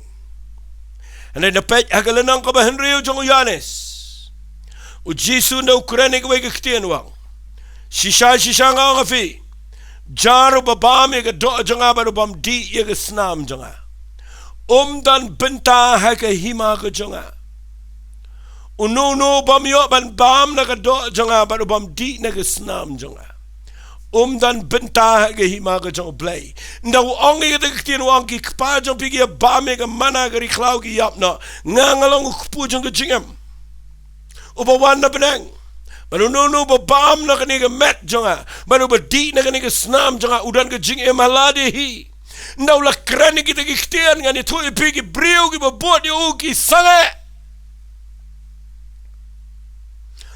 Hynrei ynda peit ha ka lynnong kaba hynriew jong u Ïoannis, u Jisu ynda u kren ïa kawei ka ktien, u ong, shisha shisha nga ong ha phi, jar uba bam ïa ka doh jong nga bad u bym dih ïa ka snam jong nga, um don bynta ha ka hima ka jong nga. Uno uno u bym ïoh ban bam na ka doh jong nga bad u bym dih na ka snam jong nga, um don bynta ha ka hima ka jong U Blei. Ynda u ong ïa kata ka ktien, u ong, ki kpa jong phi ki ïa bam ïa ka manna ha ka ri khlaw, ki ïap noh. Nga nga long u kpu jong ka jingim. uba wan na bneng, bad uno uno uba bam na kane ka met jong nga, bad uba dih na kane ka snam jong nga, u don ka jingim ha lade hi. Ynda u la kren ïa kita ki ktien, ngan ïathuh ïa phi, ki briew kiba bud ïa u ki sangeh.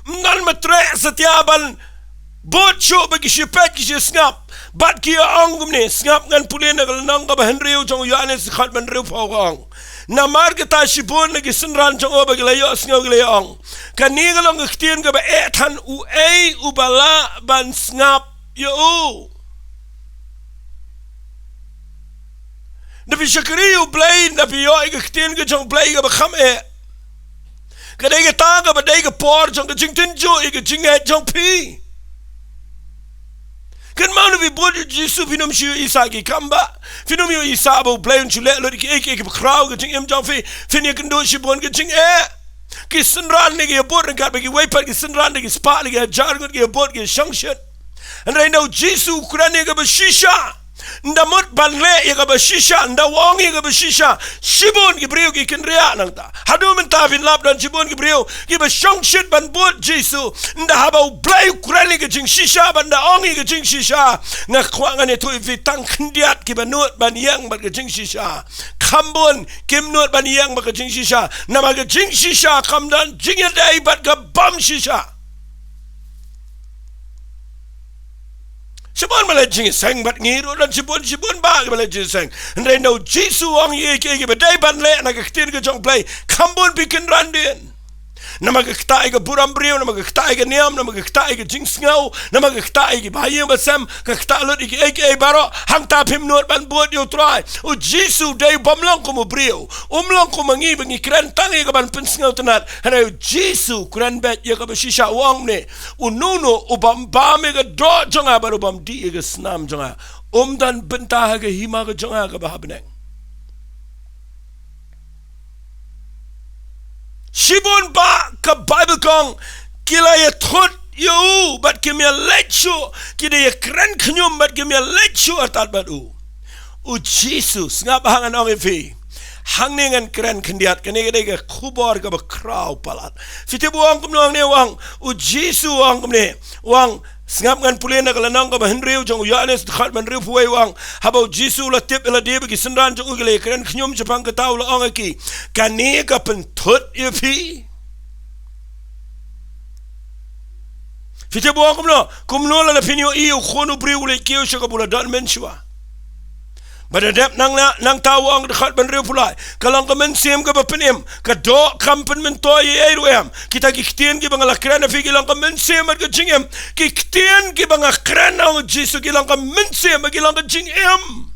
Ym don ba treh satia ban bud shuh, ba ki shu peit, ki shu sngap. Bad ki ïa ong kumne, sngap, ngan pule na ka lynnong kaba hynriew jong u Ïoannis, dkhot ba hynriewphew, ka ong: Namar kata shibun na ki synran jong u, haba ki la ïohsngew, ki la ïa ong, kane ka long ka ktien kaba eh than, uei uba lah ban sngap ïa u? Ynda phi shakri ïa u Blei, ynda phi ïoh ïa ka ktien ka jong u Blei kaba kham eh, ka dei kata kaba dei ka por jong ka jingtynjuh ïa ka jingngeit jong phi. Kynmaw, ynda phi bud ïa u Jisu, phin ym shu ïohi sa ki kam bah. Phin ym ïohi sa ba u Blei un shu leh lut ïa kiei kiei kiba khraw ha ka jingim jong phi. Phin ïakynduh shibun ka jingeh. Ki synran ne ki ïa bud ryngkat bad kiwei pat ki synran, da ki spah, da ki hajar ngut ki ïa bud, ki ïa shongshit. Hynrei ynda u Jisu u kren ïa kaba shisha, ynda mut ban leh ïa kaba shisha, ynda u ong ïa kaba shisha, shibun ki briew ki kynriah nangta. Haduh mynta phin lap don shibun ki briew kiba shongshit ban bud Jisu. Ynda haba u Blei u kren ïa ka jingshisha, bad ynda ong ïa ka jingshisha, nga kwah ngan ïathuh ïa phi, tang khyndiat kiba nud ban ïeng bad ka jingshisha. Kham bun kim nud ban ïeng bad ka jingshisha. Namar ka jingshisha kam don jingïadei bad ka bym shisha. Shibun ba leh jingïaseng bad ngi ruh, don shibun, shibun bah kiba leh jingïaseng. Hynrei ynda u Jisu u ong ïa kiei kiei kiba dei ban leh na ka ktien ka jong u Blei, kham bun phi kynran dien. Namar ka ktah ïa ka burom briew, namar ka ktah ïa ka niam, namar ka ktah ïa ka jingsngew, namar ka ktah ïa kiba ha ïing ba sem, ka ktah lut ïa kiei kiei baroh, hangta phim nud ban bud ïa u Trai. U Jisu u dei u bym long kum u briew, um long kum ma ngi ba ngi kren tang ïa kaban pynsngewtynnat. Hynrei u Jisu u kren beit ïa kaba shisha, u ong kumne: Uno uno u bym bam ïa ka doh jong nga bad u bym dih ïa ka snam jong nga, um don bynta ha ka hima ka jong nga kaba ha bneng. Shibun bah ka Baibl ka ong, ki la ïathut ïa u bad kim ïaleit shuh, ki da ïakren khñium bad kim ïaleit shuh artat bad u. U Jisu, sngap ba ngan ong ïa phi, hangne ngan kren khyndiat, kane ka dei ka khubor kaba khraw palat. Phi tip u ong kumno hangne? U ong, u Jisu u ong kumne, u ong, sngap, ngan pule na ka lynnong kaba hynriew jong u Ïoannis, dkhot ba hynriewphew wei, u ong: Haba u Jisu u la tip ïa lade bad ki synran jong u ki la ïakren khñium shaphang kata, u la ong ïa ki: Kane ka pynthut ïa phi? Phi tip u ong kumno? Kumno lada phin ïohi ïa u Khun u briew u leit kiew sha kaba u la don mynshuwa? Bad da dep nang na, nangta u ong, dkhot ba hynriewphew lai: Ka long ka mynsiem kaba pynim, ka doh kam pynmyntoi ei ei ruh em. Kita ki ktien kiba nga la kren ha phi ki long ka mynsiem bad ka jingim. Ki ktien kiba nga kren, ong u Jisu, ki long ka mynsiem bad ki long ka jingim.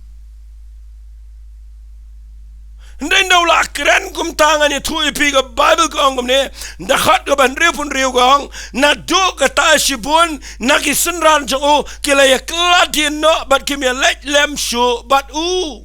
Hynrei ynda u la kren kumta, ngan ïathuh ïa phi, ka Baibl ka ong kumne, dkhot kaba hynriewphew hynriew ka ong: Naduh kata shibun na ki synran jong u ki la ïa kylla dien noh bad kim ïaleit lem shuh bad u.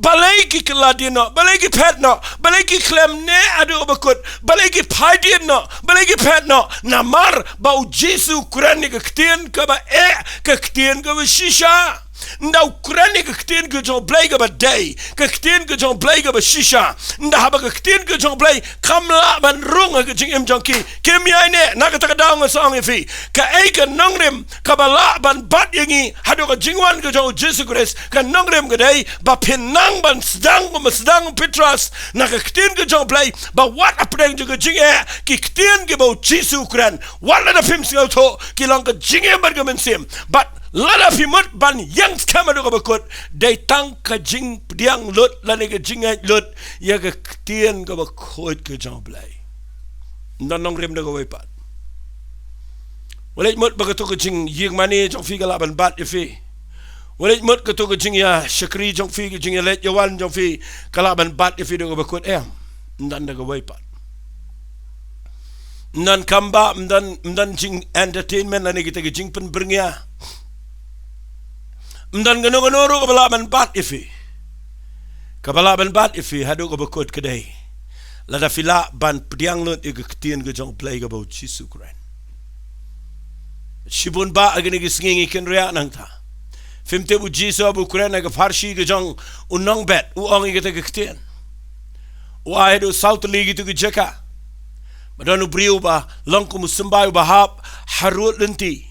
Balei ki kylla dien noh? Balei ki phet noh? Balei ki khlem neh haduh kaba kut? Balei ki phai dien noh? Balei ki phet noh? Namar ba u Jisu u kren ïa ka ktien kaba eh, ka ktien kaba shisha. Ynda u kren ïa ka ktien ka jong u Blei kaba dei, ka ktien ka jong u Blei kaba shisha, ynda haba ka ktien ka jong u Blei kam lah ban rung ha ka jingim jong ki, kim ïai neh. Na kata ka daw nga sa ong ïa phi, kaei ka nongrim kaba lah ban bat ïa ngi haduh ka jingwan ka jong u Jisu Khrist? Ka nongrim ka dei ba phin nang ban sdang kumba sdang u Petros na ka ktien ka jong u Blei, ba wat hapdeng jong ka jingeh, ki ktien kiba u Jisu u kren, wat lada phim sngewthuh, ki long ka jingim bad ka mynsiem. Bad lada phi mut ban ïeng skhem haduh kaba kut, dei tang ka jingpdiang lut lane ka jingngeit lut ïa ka ktien kaba khuid ka jong u Blei. Ym don nongrim da kawei pat. Wat leit mut ba kato ka jingïing mane jong phi ka lah ban bat ïa phi. Wat leit mut kato ka jingïashakri jong phi, ka jingïaleit ïawan jong phi, ka lah ban bat ïa phi da kaba kut, em. Ym don da kawei pat. Ym don kam bah, ym don, ym don jing entertainment lane kita ki jingpynbyrngia. Ym don kano kano ruh kaba lah ban bat ïa phi. Kaba lah ban bat ïa phi haduh kaba kut ka dei lada phi lah ban pdiang lut ïa ka ktien ka jong u Blei kaba u Jisu u kren. Shibun bah ha kine ki sngi ngi kynriah nangta. Phim tip u Jisu haba u kren ha ka pharshi ka jong u nongbet, u ong ïa kata ka ktien. U ai haduh saw tylli kito ki jaka. Don u briew ba long kum u symbai uba hap harud lynti.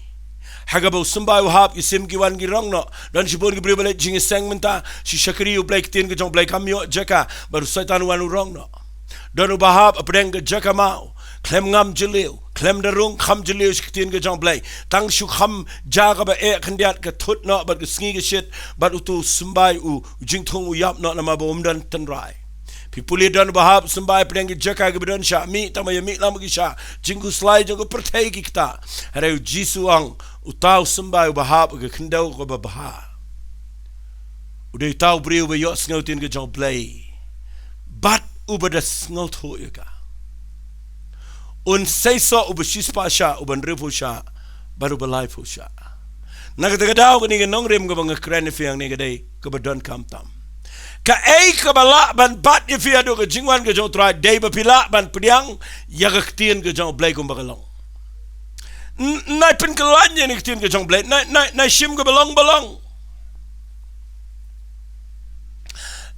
Ha kaba u symbai u hap, ki sim ki wan ki rong noh. Don shibun ki briew ba leit jingïaseng mynta, shu shakri U Blei, ktien ka jong U Blei kam ïoh jaka, bad u Soitan u wan u rong noh. Don uba hap hapdeng ka jaka maw, khlem ngam jylliew, khlem da rung kham jylliew sha ktien ka jong U Blei. Tang shu kham ja kaba eh khyndiat, ka thut noh bad ka sngi ka shit, bad utu u symbai u jingthung u ïap noh namar ba um don tynrai. Phi pule, don uba hap symbai hapdeng ki jaka kiba don shah mih, tang ba ïa mih lang ba ki shah jingkhuslai jong ka pyrthei ki kta. Hynrei u Jisu u ong, uta u symbai uba hap ha ka khyndew kaba bha u dei uta u briew uba ïohsngew ktien ka jong U Blei bad uba da sngewthuh ïa ka. Un seisoh uba shispah shah, uba hynriewphew shah, bad uba laiphew shah. Na kata ka daw, kane ka nongrim kaba nga kren ïa phi hangne ka dei kaba donkam tam. Kaei kaba lah ban bat ïa phi haduh ka jingwan ka jong U Trai? Dei ba phi lah ban pdiang ïa ka ktien ka jong U Blei kumba ka long. N-, nai pynkylla ïa kane ka ktien ka jong U Blei, nai, nai, nai shim kaba long ba long.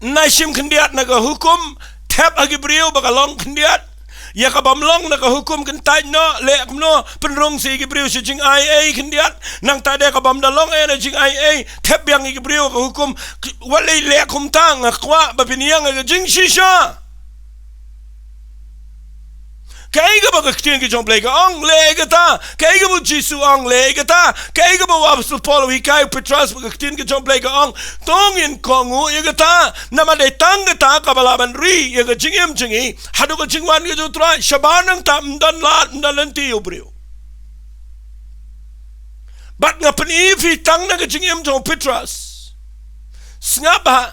Nai shim khyndiat na ka hukum, thep ha ki briew ba ka long khyndiat. Ïa kabym long na ka hukum kyntait noh, leh kumno, pynrung sa ïa ki briew sha jingai ei khyndiat. Nangta de kabym da long ei na jingai ei, thep biang ïa ki briew ha ka hukum. K-, wat leh, leh kumta, nga kwah ba phin ïeng ha ka jingshisha. Kaei kaba ka ktien ka jong U Blei ka ong, leh ïa kata. Kaei kaba u Jisu u ong, leh ïa kata. Kaei kaba u Apostol Paul u hikai u Petros ba ka ktien ka jong U Blei ka ong, to ngin kohnguh ïa kata. Namar dei tang kata kaba lah ban ri ïa ka jingim jong ngi haduh ka jingwan ka jong U Trai. Shabar nangta ym don lad, ym don lynti ïa u briew. Bad nga pyni ïa phi tang na ka jingim jong u Petros. Sngap bha.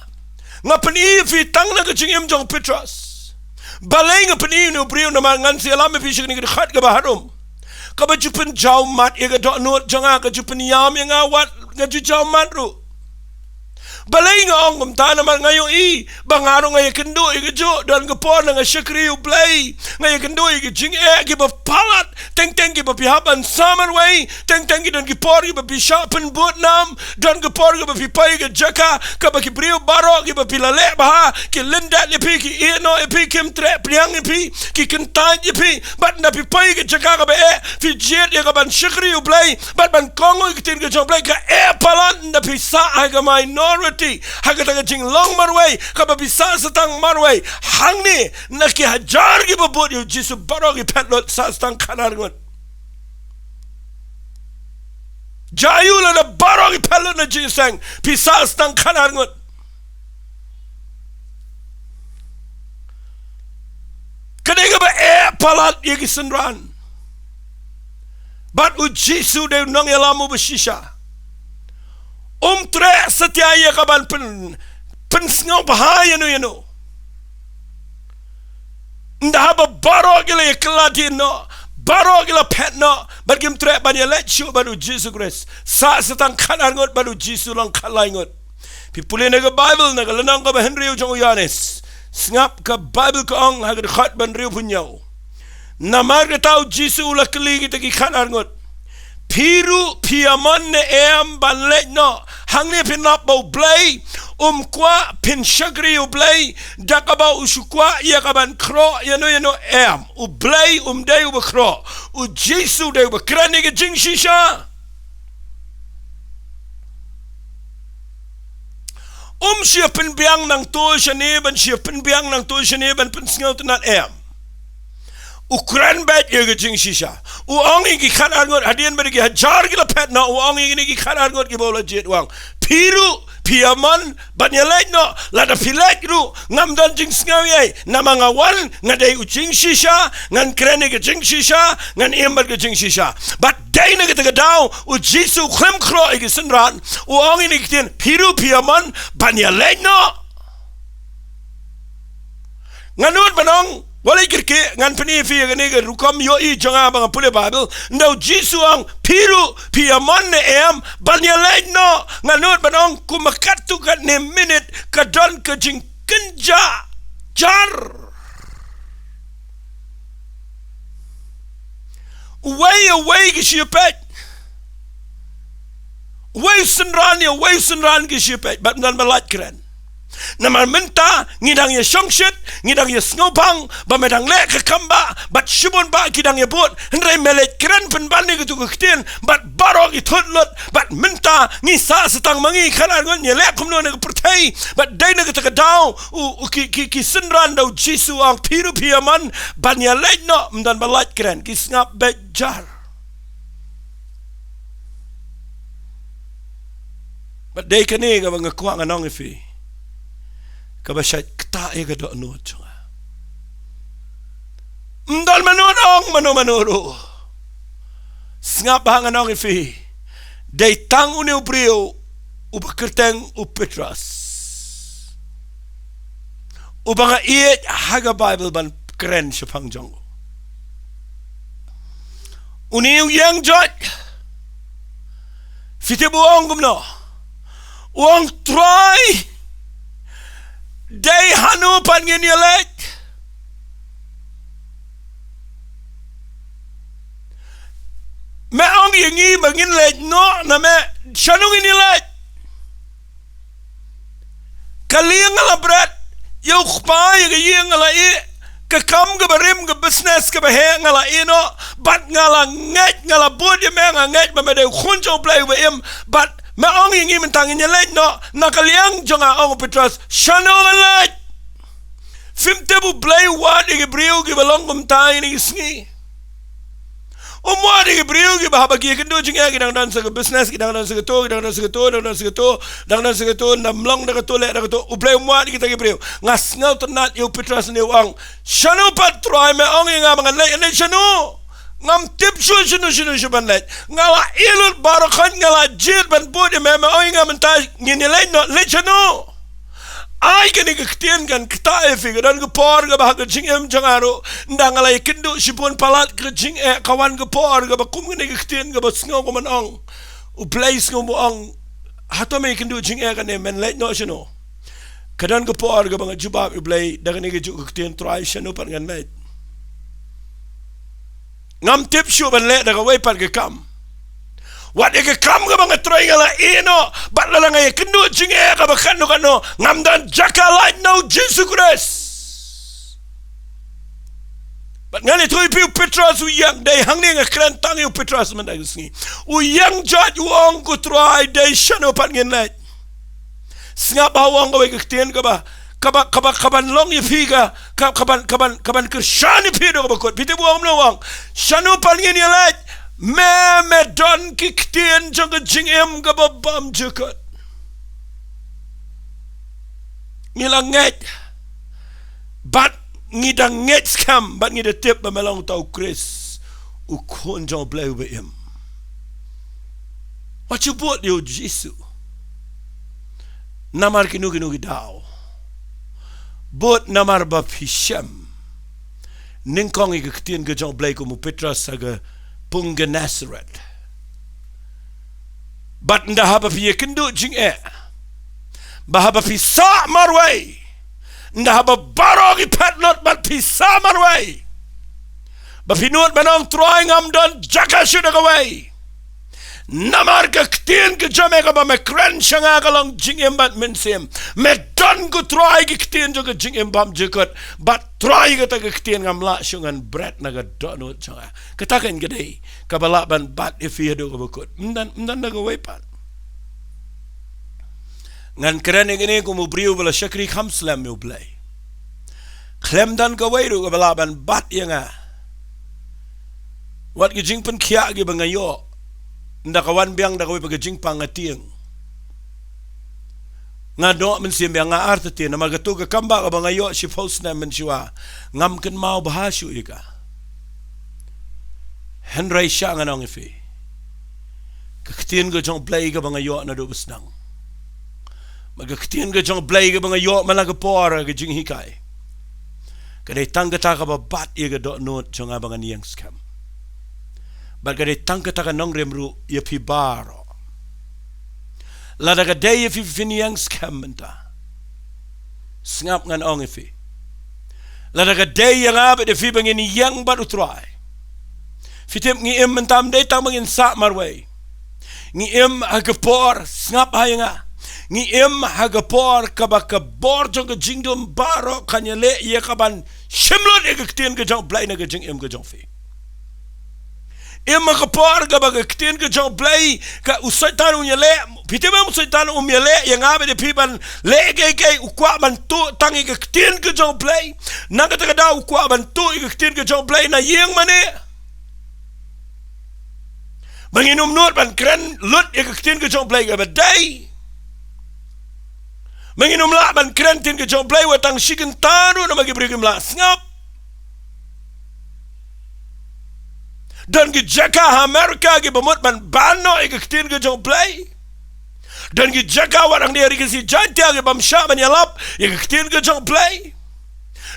Nga pyni ïa phi tang na ka jingim jong u Petros. Balei nga pyni ïa une u briew? Namar ngan sa ïalam ïa phi sha kane ka dkhot kaba harum, kaba ju pynjaw mat ïa ka dohnud jong nga, ka ju pynïam ïa nga wat nga ju jaw mat ruh. Balei nga ong kumta? Namar nga ïohi ba nga ruh nga ïakynduh ïa kajuh. Don ka por nga shakri U Blei, nga ïakynduh ïa ki jingeh kiba palat, teng teng kiba phi hap ban sah marwei, teng teng ki don ki por kiba phi shah pynbud nam, don ka por kiba phi poi ka jaka kaba ki briew baroh kiba phi la leh bha ki lyndet ïa phi, ki ïehnoh ïa phi, kim treh pliang ïa phi, ki kyntait ïa phi. Bad ynda phi poi ka jaka kaba eh, phi jied ïa ka ban shakri U Blei bad ban kohnguh ïa ka ktien ka jong U Blei, ka eh palat ynda phi sah ha ka minority, ha kata ka jinglong marwei kaba phi sah sa tang marwei. Hangne na ki hajar kiba bud ïa u Jisu baroh ki phet lut, sah sa tang khatar ngut. Jia aiu lada baroh ki phet lut na jingïaseng, phi sah sa tang khatar ngut? Ka dei kaba eh palat ïa ki synran. Bad u Jisu dei u nongïalam uba shisha. Um treh satia ïa ka ban pyn, pynsngewbha ïano ïano. Ynda haba baroh ki la ïakylla dien noh, baroh ki la phet noh, bad kim treh ban ïaleit shuh bad u Jisu Khrist. Sah sa tang khatar ngut bad u Jisu long khatlai ngut. Phi pule na ka Baibl, na ka lynnong kaba hynriew jong u Ïoannis. Sngap, ka Baibl ka ong ha ka dkhot ba hynriewphew hynñiew. Namar kata u Jisu u la kylli kita ki khatar ngut, phi ruh phi ïamon ne em ban leit noh? Hangne phin lap ba U Blei um kwah phin shakri U Blei da kaba u shu kwah ïa ka ban khroh ïano ïano, em. U Blei um dei uba khroh. U Jisu dei uba kren ïa ka jingshisha. Um shia pynbiang nangto shane, ban shia pynbiang nangto shane, ban pynsngewtynnat, em. U kren beit ïa ka jingshisha. U ong ïa ki khatar ngut, hadien ba ki hajar ki la phet noh, u ong ïa kine ki khatar ngut kiba u la jied, u ong, phi ruh phi ïamon ban ïaleit noh? Lada phi leit ruh ngam don jingsngew ei, namar nga wan, nga dei u jingshisha, ngan kren ïa ka jingshisha, ngan im bad ka jingshisha. Bad dei na kata ka daw u Jisu khlem khroh ïa ki synran, u ong ïa kine ki ktien, phi ruh phi ïamon ban ïaleit noh? Ngan nud ban ong, wat leit kyrkieh, ngan pyni ïa phi ïa kane ka rukom ïohi jong nga ba nga pule Baibl. Ynda u Jisu u ong, phi ruh phi ïamon ne em ban ïaleit noh, ngan nud ban ong, kumba katto katne minit ka don ka jingkynjah jar. Uwei uwei ki sheptieng, uwei u synran ïa uwei u synran ki sheptieng, bad ym don ba lait kren. Namar mynta ngi dang ïa shongshit, ngi dang ïa sngewbang ba me dang leh ka kam ba, bad shibun ba ki dang ïa bud, hynrei me leit kren pynban ïa katu ka ktien, bad baroh ki thut lut, bad mynta ngi sah sa tang ma ngi, khana ngut ngi leh kumno na ka pyrthei, bad dei na kata ka daw u, u ki, ki, ki synran da u Jisu, ong phi ruh phi ïa mon ban ïa leit noh, ym don ba lait kren, ki sngap beit jar. Bad dei kane kaba nga kwah ngan ong ïa phi, kaba shait ktah ïa ka dohnud jong nga. Ym don mano ong mano mano ruh. Sngap ba ngan ong ïa phi, dei tang une u briew uba kyrteng u Petros, uba nga ïeit ha ka Baibl ban kren shaphang jong u. Une u ïeng joit, phi tip u ong kumno? U ong, Trai, dei hano pat ngin ïa leit? Me ong ïa ngi ba ngin leit noh, na me shano ngin ïa leit? Ka lieng nga la bret, ïa u kpa ïa ka ïing nga la ïeh, ka kam kaba rim, ka business kaba heh nga la ïeh noh, bad nga la ngeit, nga la bud ïa me, nga ngeit ba me dei u Khun jong U Blei uba im, bad me ong ïa ngi mynta ngin ïa leit noh, na ka liang jong nga, ong u Petros, shano ngan leit? Phim tip U Blei u wad ïa ki briew kiba long kumta ïa kine ki sngi? Um wad ïa ki briew kiba haba ki ïakynduh jingeh ki dang don sa ka business, ki dang don sa kato, ki dang don sa kato, dang don sa kato, dang don sa kato, ym long da kato, leh da kato. U Blei um wad ïa kita ki briew. Nga sngewtynnat ïa u Petros, une u ong, shano pat Trai, me ong ïa nga ba ngan leit, leit shano? Ngam tip shuh shano shano shuh ban leit. Nga la ïeh lut baroh khoit, nga la jied ban bud ïa me, me ong ïa nga mynta ngin ïa leit noh, leit shano? Ai kane ka ktien kan ktah ïa phi, ka don ka por kaba ha ka jingim jong nga ruh, ynda nga la ïakynduh shibun palat ka jingeh, ka wan ka por kaba kum kane ka ktien kaba sngew kumno ban ong. U Blei sngew ba ong, hato me ïakynduh jingeh kane, men leit noh shano? Ka don ka por kaba nga jubab ïa U Blei da kane kajuh ka ktien, Trai, shano pat ngan leit? Ngam tip shuh ban leh da kawei pat ka kam. Wat ïa ka kam kaba nga trei nga la ïeh noh, bad lada nga ïakynduh jingeh kaba katno katno, ngam don jaka lait na U Jisu Khrist. Bad ngan ïathuh ïa phi, u Petros u ïeng, dei hangne nga kren tang ïa u Petros mynta ka sngi. U ïeng joit, u ong, ko Trai, dei shano pat ngin leit? Sngap ba u ong kawei ka ktien kaba, kaba, kaba, kaban long ïa phi ka, ka, kaban, kaban, kaban kyrshan ïa phi da kaba kut. Phi tip u ong kumno? U ong, shano pat ngin ïa leit? Me, me don ki ktien jong ka jingim kaba bymjukut. Ngi la ngeit, bad ngi dang ngeit skhem, bad ngi da tip ba me long uta u Khrist, u Khun jong U Blei uba im. Wat shu bud ïa U Jisu namar kino kino ki daw. Bud namar ba phi shem nyngkong ïa ka ktien ka jong U Blei, kum u Petros ha ka pung Gennesaret. Bad ynda haba phi ïakynduh jingeh, ba haba phi sah marwei, ynda haba baroh ki phet lut bad phi sah marwei, ba phi nud ban ong, Trai, ngam don jaka shuh da kawei. Namar ka ktien ka jong me kaba me kren sha nga ka long jingim bad mynsiem. Me don, ko Trai, ki ktien jong ka jingim bymjukut. Bad Trai, kata ka ktien ngam lah shuh ngan bret na ka dohnud jong nga. Kata ka dei kaba lah ban bat ïa phi haduh kaba kut. Ym don, ym don da kawei pat. Ngan kren ïa kane kum u briew ba la shakri kham slem ïa U Blei. Khlem don kawei ruh kaba lah ban bat ïa nga. Wat ki jingpynkhiah kiba nga ïoh, ynda ka wan biang da kawei pat ka jingpang, nga tieng. Nga noh mynsiem biang, nga artatien, namar kato ka kam ba kaba nga ïoh shiphew snem mynshuwa, ngam kynmaw bha shuh ïa ka. Hynrei sha ngan ong ïa phi, ka ktien ka jong U Blei kaba nga ïoh naduh ba sdang, ma ka ktien ka jong U Blei kaba nga ïoh man la ka por ka jinghikai, ka dei tang kata kaba bat ïa ka dohnud jong nga ba ngan ïeng skhem. Bad ka dei tang kata ka nongrim ruh ïa phi baroh. Lada ka dei ïa phi phin ïeng skhem mynta, sngap ngan ong ïa phi, lada ka dei ïa nga bad ïa phi ba ngin ïeng bad U Trai, phi tip ngi im mynta ym dei tang ba ngin sah marwei. Ngi im ha ka por, sngap ha ïa nga, Ngi im ha ka por kaba ka bor jong ka jingdum baroh kan ïaleh ïa kaban shim lut ïa ka ktien ka jong U Blei na ka jingim ka jong phi. Im ha ka por kaba ka ktien ka jong U Blei, ka u Soitan un ïaleh, phi tip em, u Soitan um ïaleh ïa nga bad ïa phi ban leh kaei kaei, u kwah ban tuh tang ïa ka ktien ka jong U Blei. Na kata ka daw u kwah ban tuh ïa ka ktien ka jong U Blei na ïing mane. Ba ngin ym nud ban kren lut ïa ka ktien ka jong U Blei kaba dei. Ba ngin ym lah ban kren ktien ka jong U Blei wat tang shi kynta ruh namar ki briew kim lah sngap. Don ki jaka ha America kiba mut ban ban noh ïa ka ktien ka jong U Blei. Don ki jaka wat hangne ha ri Khasi Jaiñtia kibym shah ban ïalap ïa ka ktien ka jong U Blei.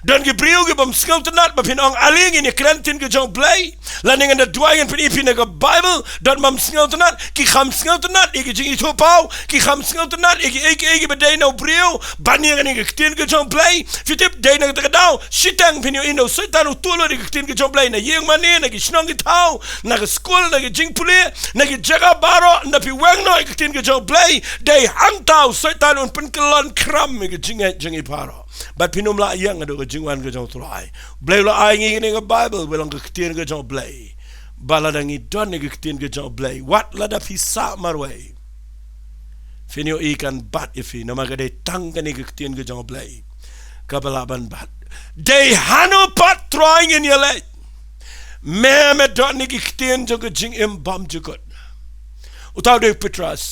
Don ki briew kibym sngewtynnat ba phin ong ale ngin ïa kren ktien ka jong U Blei. Lane ngan da duwai ngan pyni phi na ka Bible, don bym sngewtynnat, ki kham sngewtynnat ïa ki jingithuhpaw, ki kham sngewtynnat ïa kiei kiei kiba dei na u briew ban ïa kane ka ktien ka jong U Blei. Phi tip, dei na kata ka daw shiteng phin ïohi na u Soitan u tuh lut ïa ka ktien ka jong U Blei na ïing mane, na ki shnong ki thaw, na ka skul, na ki jingpule, na ki jaka baroh, ynda phi weng noh ïa ka ktien ka jong U Blei, dei hangta u Soitan un pynkyllon khram ïa ka jingngeit jong ngi baroh. Bad phin ym lah ïeng haduh ka jingwan ka jong U Trai. U Blei u la ai ngi kane ka Bible, ba long ka ktien ka jong U Blei. Ba lada ngi don ïa ka ktien ka jong U Blei, wat lada phi sah marwei, phin ïohi kan bat ïa phi, namar ka dei tang kane ka ktien ka jong U Blei kaba lah ban bat. Dei hano pat Trai ngin ïaleit? Me, me don ïa ki ktien jong ka jingim bymjukut. Uta u dei u Petros.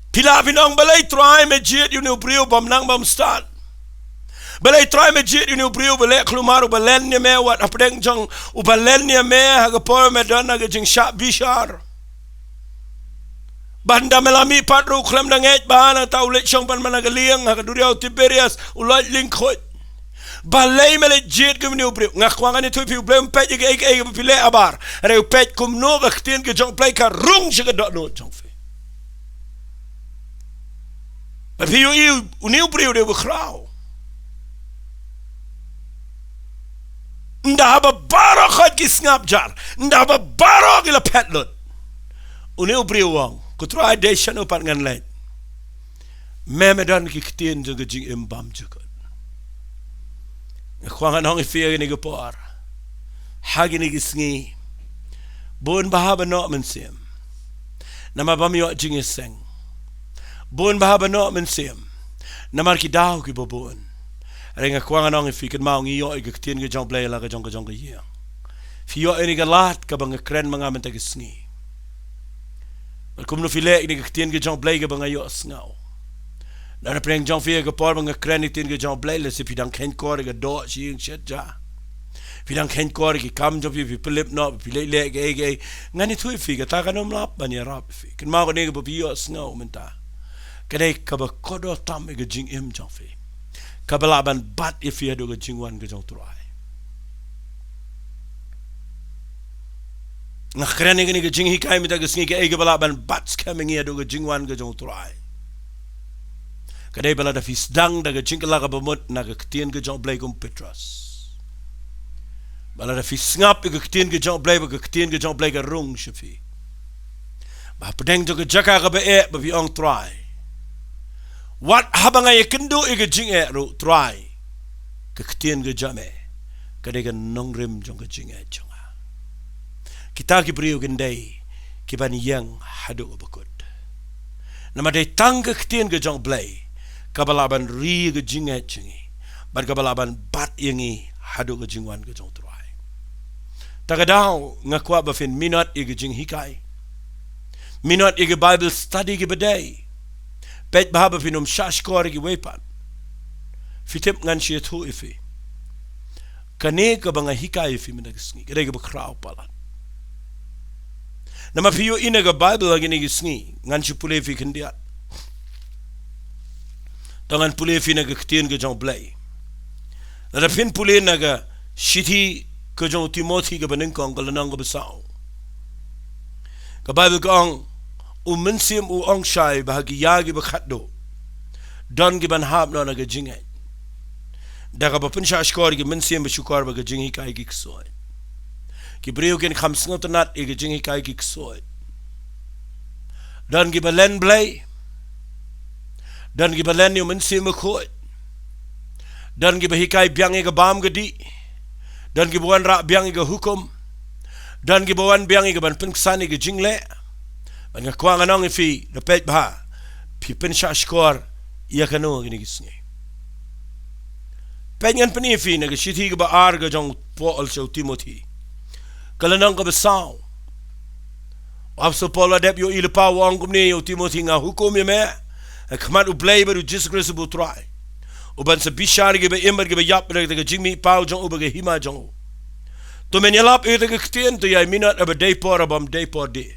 Phi lah phin ong balei Trai me jied ïa une u briew bym nang bym stad? Balei Trai me jied ïa une u briew ba leh kulmar, uba len ïa me wat hapdeng jong uba len ïa me ha ka por me don ha ka jingshah bishar? Ba ynda me la mih pat ruh u khlem da ngeit ba nangta u leit shong pat man ha ka lieng ha ka duriaw Tiberias, u lait lyngkhuid. Balei me leit jied ïa une u briew? Nga kwah ngan ïathuh ïa phi, U Blei um peit ïa kaei kaei kaba phi leh habar. Hynrei u peit kumno ka ktien ka jong U Blei ka rung sha ka dohnud jong phi. Ba phi ïohi une u briew u dei uba khraw. Ynda haba baroh khoit ki sngap jar, ynda haba baroh ki la phet lut, une u briew u ong, ko Trai, dei shano pat ngan leit? Me, me don ki ktien jong ka jingim bymjukut. Nga kwah ngan ong ïa phi ha kane ka por, ha kine ki sngi, bun bha ba noh mynsiem namar bym ïoh jingïaseng. Bun bha ba noh mynsiem namar ki daw kiba bun. Hynrei nga kwah ngan ong ïa phi, kynmaw, ngi ïoh ïa ka ktien ka jong U Blei ha la ka jong ka jong ka ïing. Phi ïoh ïa kane ka lad kaba nga kren ma nga mynta ka sngi. Bad kumno phi leh ïa kane ka ktien ka jong U Blei kaba nga ïohsngew? Lada pdeng jong phi ha ka por ba nga kren ïa ka ktien ka jong U Blei, lehse phi dang kheiñkor ïa ka doh shi ïing shet ja. Phi dang kheiñkor ïa ki kam jong phi, phi pynlip noh, phi leh leh kaei kaei. Ngan ïathuh ïa phi, kata kan ym lah ban ïarap ïa phi. Kynmaw, kane kaba phi ïohsngew mynta, ka dei kaba kordor tam ïa ka jingim jong phi, kaba lah ban bat ïa phi haduh ka jingwan ka jong U Trai. Nga kren ïa kane ka jinghikai mynta ka sngi, kaei kaba lah ban bat skhem ïa ngi haduh ka jingwan ka jong U Trai, ka dei ba lada phi sdang da ka jingkylla kaba mut na ka ktien ka jong U Blei kum u Petros, ba lada phi sngap ïa ka ktien ka jong U Blei, ba ka ktien ka jong U Blei ka rung sha phi. Ba hapdeng jong ka jaka kaba eh, ba phi ong, Trai, wat haba nga ïakynduh ïa ka jingeh ruh, Trai, ka ktien ka jong me ka dei ka nongrim jong ka jingeh jong nga. Kita ki briew kin dei kiban ïeng haduh kaba kut. Namar dei tang ka ktien ka jong U Blei kaba lah ban ri ïa ka jingngeit jong ngi, bad kaba lah ban bat ïa ngi haduh ka jingwan ka jong U Trai. Ta ka daw nga kwah ba phin minot ïa ka jinghikai, minot ïa ka Bible study kaba dei. Peit bha ba phin ym shahshkor ïa kiwei pat. Phi tip, ngan shu ïathuh ïa phi, kane kaba nga hikai ïa phi mynta ka sngi ka dei kaba khraw palat. Namar phi ïohi na ka Bible ha kine ki sngi, ngan shu pule ïa phi khyndiat. To ngan pule ïa phi na ka ktien ka jong U Blei. Lada phin pule na ka shithi ka jong u Timothi kaba nyngkong, ka lynnong kaba saw, ka Bible ka ong, U Mynsiem u ong shai ba ha ki ïa kiba khatduh don kiban hap noh na ka jingngeit, da kaba pynshahshkor ïa ki mynsiem bashukor bad ka jinghikai ki ksuid. Ki briew kin kham sngewtynnat ïa ka jinghikai ki ksuid. Don kiba len Blei. Don kiba len ïa u Mynsiem Bakhuid. Don kiba hikai biang ïa ka bam ka dih. Don kiba wanrah biang ïa ka hukum. Don kiba wan biang ïa ka ban pynksan ïa ka jingleh. Bad nga kwah ngan ong ïa phi, da peit bha, phi pynshah shkor ïa kano ha kine ki sngi. Peit, ngan pyni ïa phi na ka shithi kaba ar ka jong u Paul sha u Timothi, ka lynnong kaba saw. U Apostol Paul u la dep ïohi lypa, u ong kumne ïa u Timothi: Nga hukum ïa me ha khmat U Blei bad U Jisu Khrist uba U Trai, u ban sa bishar ïa kiba im bad kiba ïap da ka jingmihpaw jong u bad ka hima jong u. To men ïalap ïa kata ka ktien, to ïai minot haba dei por, haba ym dei por de.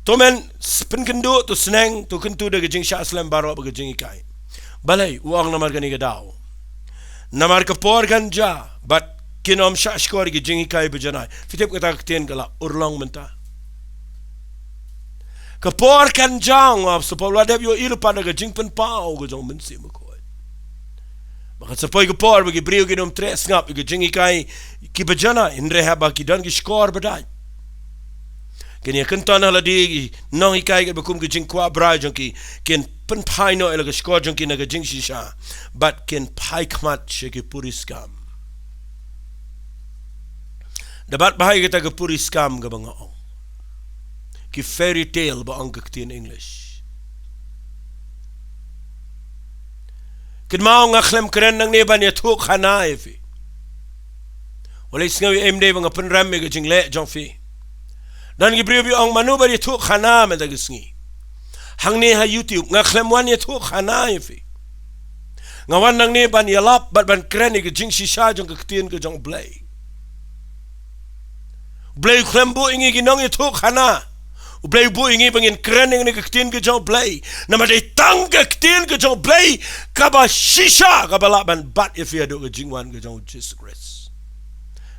To men s-, pynkynduh, to sneng, to kyntu da ka jingshah slem baroh bad ka jinghikai. Balei? U ong namar kane ka daw. Namar ka por kan jia bad kin ym shah shkor ïa ka jinghikai ba janai. Phi tip kata ka ktien ka la urlong mynta. Ka por kan jia, nga, sa Paul u la dep ïohi lypa da ka jingpynpaw ka jong u Mynsiem Bakhuid. Ba kan sa poi ka por ba ki briew kin ym treh sngap ïa ka jinghikai kiba janai, hynrei haba ki don ki shkor ba dait, kin ïakynton ha lade ki nonghikai kiba kum ka jingkwah brai jong ki, kin pynphai noh ïa la ka shkor jong ki na ka jingshisha bad kin phai khmat sha ki puriskam. Da bat bha ïa kata ka puriskam kaba nga ong. Ki fairy tale ba ong ka ktien English. Kynmaw, nga khlem kren nangne ban ïathuh khana ïa phi. Wat leit sngew ïa im dei ba nga pynrem ïa ka jingleh jong phi. Don ki briew ba ong, mano ba ïathuh khana mynta ka sngi hangne ha YouTube. Nga khlem wan ïathuh khana ïa phi. Nga wan nangne ban ïalap bad ban kren ïa ka jingshisha jong ka ktien ka jong U Blei. U Blei u khlem buh ïa ngi ki nongïathuh khana. U Blei u buh ïa ngi ba ngin kren ïa kane ka ktien ka jong U Blei. Namar dei tang ka ktien ka jong U Blei kaba shisha, kaba lah ban bat ïa phi haduh ka jingwan ka jong U Jisu Khrist.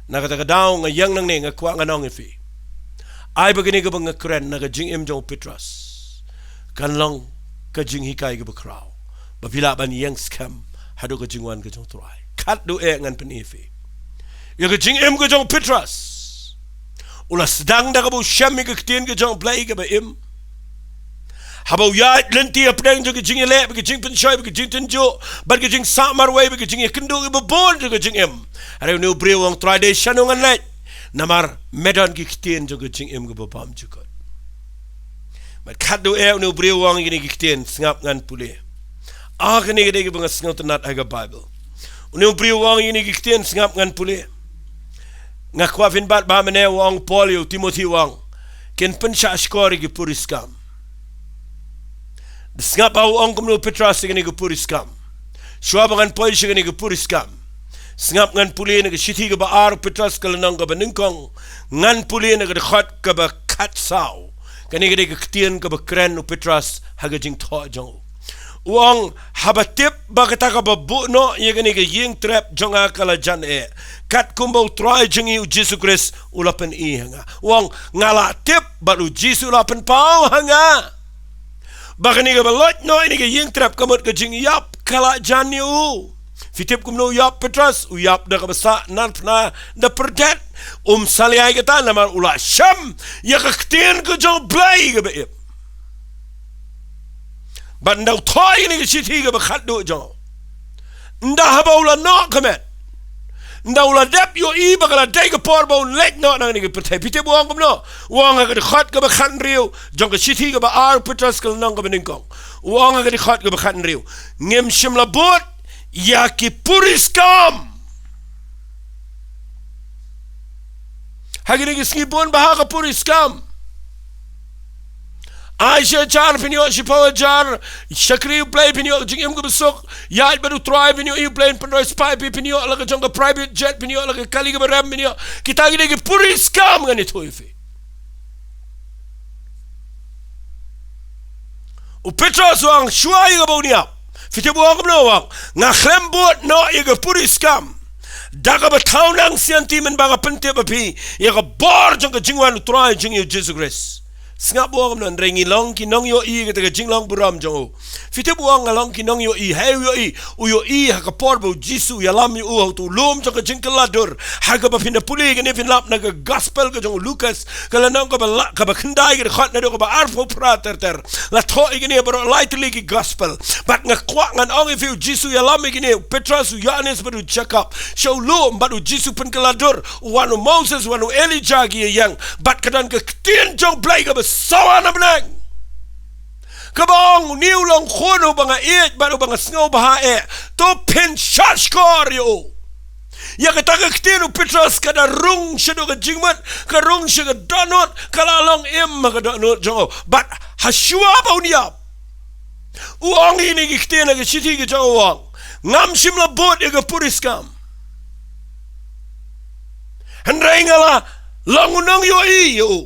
Na kata ka daw nga ïeng nangne, nga kwah ngan ong ïa phi, ai ba kane kaba nga kren na ka jingim jong u Petros kan long ka jinghikai kaba khraw, ba phi lah ban ïeng skhem haduh ka jingwan ka jong U Trai. Khatduh eh ngan pyni ïa phi ïa ka jingim ka jong u Petros. U la sdang da kaba u shem ïa ka ktien ka jong U Blei kaba im. Haba u ïaid lynti hapdeng jong ka jingïaleh bad ka jingpynshoi bad ka jingtynjuh bad ka jingsah marwei bad ka jingïakynduh kiba bun jong ka jingim, hynrei une u briew u ong, Trai, dei shano ngan leit? Namar me don ki ktien jong ka jingim kaba bymjukut. Bad khatduh eh une u briew u ong ïa kine ki ktien, sngap ngan pule. Ah, kane ka dei kaba nga sngewtynnat ha ka Baibl. Une u briew u ong ïa kine ki ktien, sngap ngan pule. Nga kwah phin bat bha mynne, u ong Paul ïa u Timothi, u ong, kin pynshah shkor ïa ki puriskam. Sngap ba u ong kumno u Petros ïa kane ka puriskam. Shuwa ba ngan poi sha kane ka puriskam, sngap ngan pule na ka shithi kaba ar u Petros, ka lynnong kaba nyngkong, ngan pule na ka dkhot kaba khatsaw. Kane ka dei ka ktien kaba kren u Petros ha ka jingthoh jong u. U ong, haba tip ba kata kaba buh noh ïa kane ka ïing trep jong nga ka la jan eh, katkum ba U Trai jong ngi U Jisu Khrist u la pyni ha nga. U ong, nga la tip bad U Jisu u la pynpaw ha nga ba kane kaba loit noh ïa kane ka ïing trep ka mut ka jingïap ka la jan ïa u. Phi tip kumno u ïap, Petros? U ïap da kaba sah narphna da pyrdet. Um salia ïa kata namar u la shem ïa ka ktien ka jong U Blei kaba im. Bad ynda u thoh ïa kane ka shithi kaba khatduh jong u, ynda haba u la noh ka met, ynda u la dep ïohi ba ka la dei ka por ba un leit noh na kane ka pyrthei, phi tip u ong kumno? U ong ha ka dkhot kaba khathynriew jong ka shithi kaba ar u Petros, ka lynnong kaba nyngkong. U ong ha ka dkhot kaba khathynriew, ngim shym la bud ïa ki puriskam. Ha kine ki sngi bun bha ka puriskam. Ai shi hajar phin ïoh, shiphew hajar shakri U Blei phin ïoh, jingim kaba suk, ïaid bad U Trai phin ïoh, U Blei un pynroi spah ïa phi, phin ïoh la ka jong ka private jet, phin ïoh la ka kali kaba rem, phin ïoh. Kita ki dei ki puriskam ngan ïathuh ïa phi. U Petros u ong shuwa ïa kaba un ïap. Phi tip u ong kumno? U ong, nga khlem bud noh ïa ka puriskam. Da kaba thaw nang sianti mynba nga pyntip ïa phi ïa ka bor jong ka jingwan U Trai jong ngi U Jisu Khrist. Sngap u ong kumno, hynrei ngi long ki nongïohi kata ka jinglong burom jong u. Phi tip u ong nga long ki nongïohi, hei u ïohi, u ïohi ha ka por ba u Jisu u ïalam ïa u ha uto u lum jong ka jingkylla dur. Ha kaba phin da pule ïa kane phin lap na ka gospel ka jong u Lukas, ka lynnong kaba la, kaba khyndai ka dkhot naduh kaba arphew phra ter ter. La thoh ïa kane baroh lai tylli ki gospel. Bad nga kwah ngan ong ïa phi, u Jisu u ïalam ïa kine, u Petros, u Ïoannis bad u Jakob sha u lum, bad u Jisu u pynkylla dur. U wan u Moses, u wan u Elijah ki ïeng. Bad ka don ka ktien jong u Blei kaba sawa na bneng, kaba ong, une u long khun u ba nga ïeit bad u ba nga sngewbha eh. To phin shahshkor ïa u. Ïa kata ka ktien u Petros ka da rung shaduh ka jingmut, ka rung sha ka dohnud, ka la long im ha ka dohnud jong u. Bad ha shuwa ba un ïap, u ong ïa kine ki ktien ha ka shithi ka jong u, u ong, ngam shym la bud ïa ka puriskam, hynrei nga la long u nongïohi ïa u.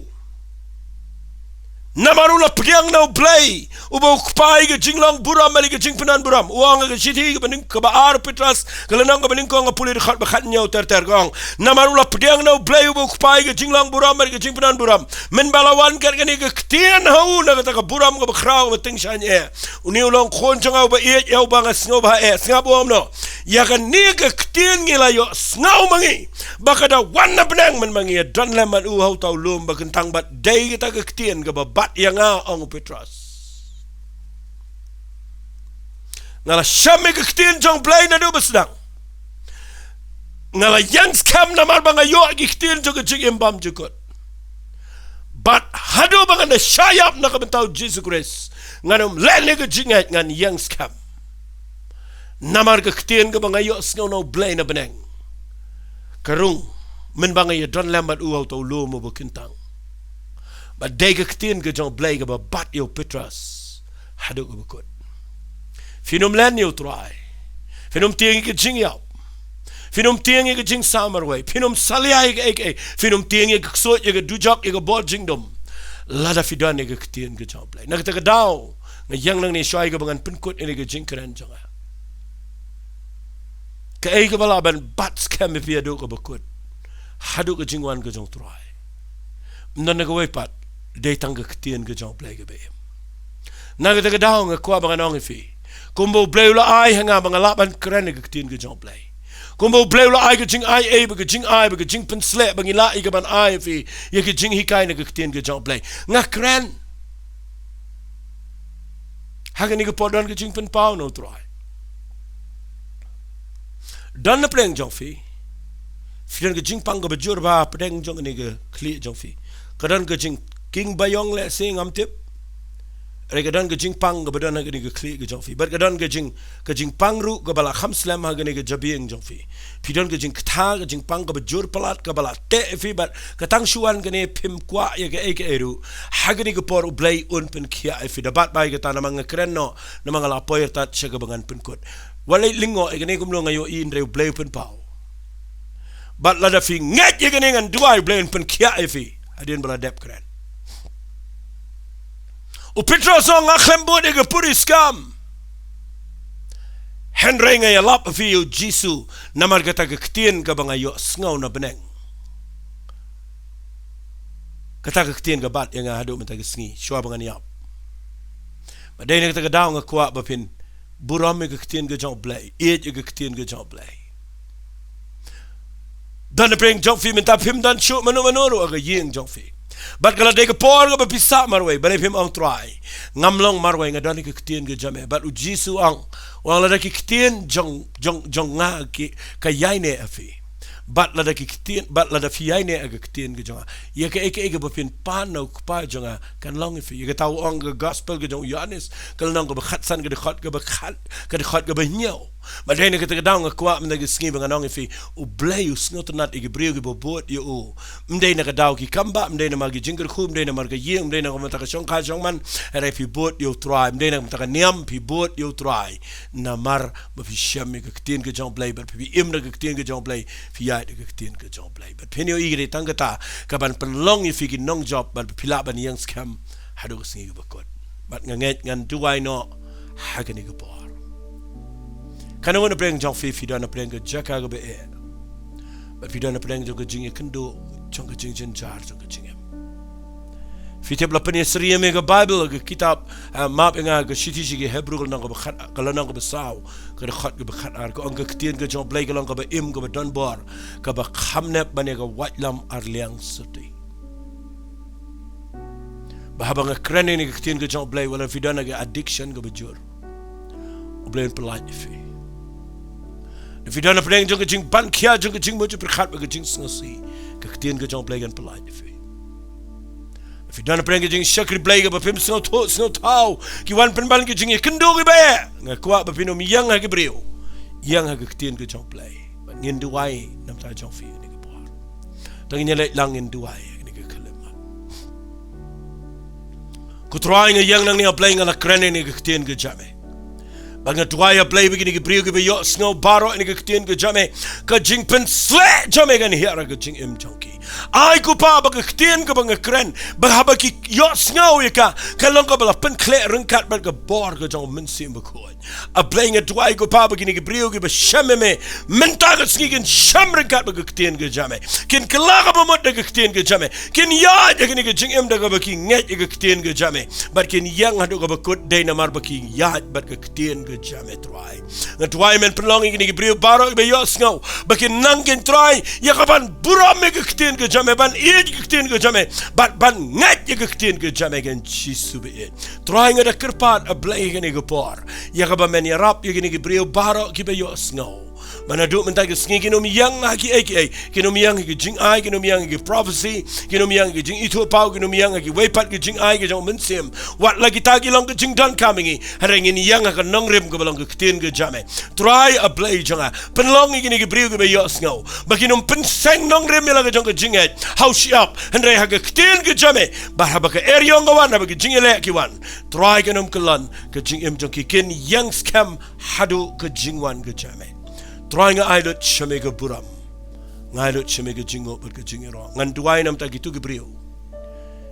Namar u la pdiang na u Blei, uba u Kpa ïa ka jinglong burom bad ïa ka jingpyndon burom. U ong ha ka shithi kaba nyng-, kaba ar u Petros, ka lynnong kaba nyngkong, nga pule dkhot ba khathynñiew ter ter, ka ong, namar u la pdiang na u Blei, uba u Kpa ïa ka jinglong burom bad ïa ka jingpyndon burom, mynba la wan kat kane ka ktien ha u na kata ka burom kaba khraw kaba tyngshaiñ eh. Une u long khun jong nga uba ïeit, ïa uba nga sngewbha eh. Sngap u ong kumno, ïa kane ka ktien ngi la ïohsngew ma ngi, ba ka da wan na bneng, mynba ngi ïadon lem bad u ha uta u lum ba kyntang, bad dei kata ka ktien kaba bat ïa nga, ong u Petros. Nga la shem ïa ka ktien jong u Blei naduh ba sdang. Nga la ïeng skhem namar ba nga ïoh ïa ki ktien jong ka jingim bymjukut. Bad haduh ba ngan da shah ïap na ka bynta u Jisu Khrist, ngan ym leh ïa ka jingngeit, ngan ïeng skhem. Namar ka ktien kaba nga ïohsngew na u Blei na bneng, ka rung mynba nga ïadon lem bad u ha uta u lum uba kyntang. Bad dei ka ktien ka jong u Blei kaba bat ïa u Petros haduh kaba kut. Phin ym len ïa u Trai. Phin ym tieng ïa ka jingïap. Phin ym tieng ïa ka jingsaw marwei. Phin ym salia ïa kaei kaei. Phin ym tieng ïa ka ksuid, ïa ka dujok, ïa ka bor jingdum, lada phi don ïa ka ktien ka jong u Blei. Na kata ka daw nga ïeng nangne shuwa ïa kaba ngan pynkut ïa kane ka jingkren jong nga. Kaei kaba lah ban bat skhem ïa phi haduh kaba kut, haduh ka jingwan ka jong u Trai? Ym don na kawei pat, dei tang ka ktien ka jong u Blei kaba im. Na kata ka daw nga kwah ba ngan ong ïa phi, kumba u Blei u la ai ha nga ba nga lah ban kren ïa ka ktien ka jong u Blei, kumba u Blei u la ai ka jingai ei bad ka jingai bad ka jingpynsleh ba ngi lah ïa ka ban ai ïa phi ïa ka jinghikai na ka ktien ka jong u Blei, nga kren. Ha kane ka por don ka jingpynpaw na u Trai. Don na pdeng jong phi, phi don ka jingpang kaba jur ba ha pdeng jong kane ka khlieh jong phi. Ka don ka jingkieng baïong lehse, ngam tip. Hynrei ka don ka jingpang kaba don ha kane ka khlieh ka jong phi. Bad ka don ka jing, ka jingpang ruh kaba la kham slem ha kane ka jabieng jong phi. Phi don ka jingkta, ka jingpang kaba jur palat kaba la teh ïa phi, bad ka tang shu wan kane, phim kwah ïa kaei kaei ruh. Ha kane ka por u Blei un pynkhiah ïa phi. Da bat bai kata, namar nga kren noh, namar nga la poi artat sha kaba ngan pynkut. Wat leit lyngngoh ïa kane kumno, nga ïohi, hynrei u Blei u pynpaw. Bad lada phi ngeit ïa kane, ngan duwai u Blei un pynkhiah ïa phi hadien ba la dep kren. U Petros u ong, nga khlem bud ïa ka puriskam, hynrei nga ïalap ïa phi ïa u Jisu, namar kata ka ktien kaba nga ïohsngew na bneng. Kata ka ktien ka bat ïa nga haduh mynta ka sngi, shuwa ba ngan ïap. Bad dei na kata ka daw nga kwah ba phin burom ïa ka ktien ka jong u Blei, ïeit ïa ka ktien ka jong u Blei. Don na pdeng jong phi mynta, phim don shuh mano mano ruh ha ka ïing jong phi. Bad ka la dei ka por kaba phi sah marwei, balei phim ong, Trai, ngam long marwei, nga don ïa ka ktien ka jong me. Bad u Jisu u ong, u ong, lada ki ktien jong, jong, jong nga ki, ka ïaineh ïa phi, bad lada ki ktien, bad lada phi ïaineh ïa ka ktien ka jong nga, ïa kaei kaei kaba phin pan na u Kpa jong nga kan long ïa phi. Ïa kata u ong ha ka gospel ka jong u Ïoannis, ka lynnong kaba khatsan, ka dkhot kaba khat, ka dkhot kaba hynñiew. Bad dei na kata ka daw nga kwah mynta ka sngi ba ngan ong ïa phi, u Blei u sngewtynnad ïa ki briew kiba bud ïa u. Ym dei na ka daw ki kam bah, ym dei namar ki jingkyrkhu, ym dei namar ka ïing, ym dei na ka bynta ka shongkha shongman, hynrei phi bud ïa u Trai. Ym dei na ka bynta ka niam phi bud ïa u Trai, namar ba phi shem ïa ka ktien ka jong u Blei, bad phi im na ka ktien ka jong u Blei, phi ïaid ïa ka ktien ka jong u Blei. Bad phin ïohi, ka dei tang kata ka ban pynlong ïa phi ki nongjop, bad phi lah ban ïeng skhem haduh ka sngi kaba kut. Bad nga ngeit, ngan duwai noh ha kane ka por. Katno na pdeng jong phi, phi don na pdeng ka jaka kaba eh, bad phi don na pdeng jong ka jingïakynduh, jong ka jingjynjar, jong ka jingim. Phi tip la pynïasyriem ïa ka Baibl, ka kitab, ah, map ïa nga, ka shithi sha ki Hebru, ka lynnong kaba khat, ka lynnong kaba saw, ka dkhot kaba khatar, ka ong ka ktien ka jong U Blei ka long kaba im, kaba donbor, kaba kham nep ban ïa ka waitlam arliang syrti. Ba haba nga kren ïa kane ka ktien ka jong U Blei, wat la phi don ha ka addiction kaba jur, U Blei un pyllait ïa phi. Lada phi don hapdeng jong ka jingban khia, jong ka jingmut jingpyrkhat bad ka jingsngewsih, ka ktien ka jong U Blei kan pyllait ïa phi. Lada phi don hapdeng ka jingshakri Blei kaba phim sngewthuh sngewthaw, ki wan pynban ki jingïakynduh kiba eh, nga kwah ba phin ym ïeng ha ki briew, ïeng ha ka ktien ka jong U Blei. Bad ngin duwai na ka bynta jong phi ha kane ka por. To ngin ïaleit lang, ngin duwai ha kane ka khyllipmat. Ko Trai, nga ïeng nangne, A Blei, nga la kren ïa kane ka ktien ka jong me. Bad nga duwai, A Blei, ba kine ki briew kiba ïohsngew baroh ïa kane ka ktien ka jong me, ka jingpynsleh jong me kan hiar ha ka jingim jong ki. Ai ko Pa ba ka ktien kaba nga kren, ba haba ki ïohsngew ïa ka, kan long kaba la pynkhleh ryngkat bad ka bor ka jong U Mynsiem Bakhuid. A Blei, nga duwai ko Pa ba kine ki briew kiba shem ïa me mynta ka sngi kin shem ryngkat bad ka ktien ka jong me. Kin kylla kaba mut da ka ktien ka jong me. Kin ïaid ha kane ka jingim da kaba ki ngeit ïa ka ktien ka jong me. Bad kin ïeng haduh kaba kut dei namar ba ki ïaid bad ka ktien ka jong me, Trai. Nga duwai men pynlong ïa kine ki briew baroh kiba ïohsngew ba kin nang kin, Trai, ïa kaban burom ïa ka ktien ka jong me, ban ïeit ïa ka ktien ka jong me, bad ban ngeit ïa ka ktien ka jong me, kan Jisu ba ïeit. Trai, nga da kyrpad, A Blei, ha kane ka por, ïa kaba men ïarap ïa kine ki briew baroh kiba ïohsngew. Ba naduh mynta ka sngi kin ym ïeng ha kiei kiei, kin ym ïeng ha ki jingai, kin ym ïeng ha ki prophecy, kin ym ïeng ha ki jingithuhpaw, kin ym ïeng ha kiwei pat ki jingai ki jong U Mynsiem. Wat la kita ki long ka jingdonkam ïa ngi, hynrei ngin ïeng ha ka nongrim kaba long ka ktien ka jong me. Trai, A Blei jong nga, pynlong ïa kine ki briew kiba ïohsngew ba kin ym pynseng nongrim ïa la ka jong ka jingngeit ha u shyiap, hynrei ha ka ktien ka jong me. Bad haba ka eriong ka wan, haba ka jingïaleh ka wan, Trai, kan ym kyllon ka jingim jong ki, kin ïeng skhem haduh ka jingwan ka jong me. Trai, nga ai lut sha me ka burom, nga ai lut sha me ka jingnguh bad ka jingïaroh. Ngan duwai na ka bynta kito ki briew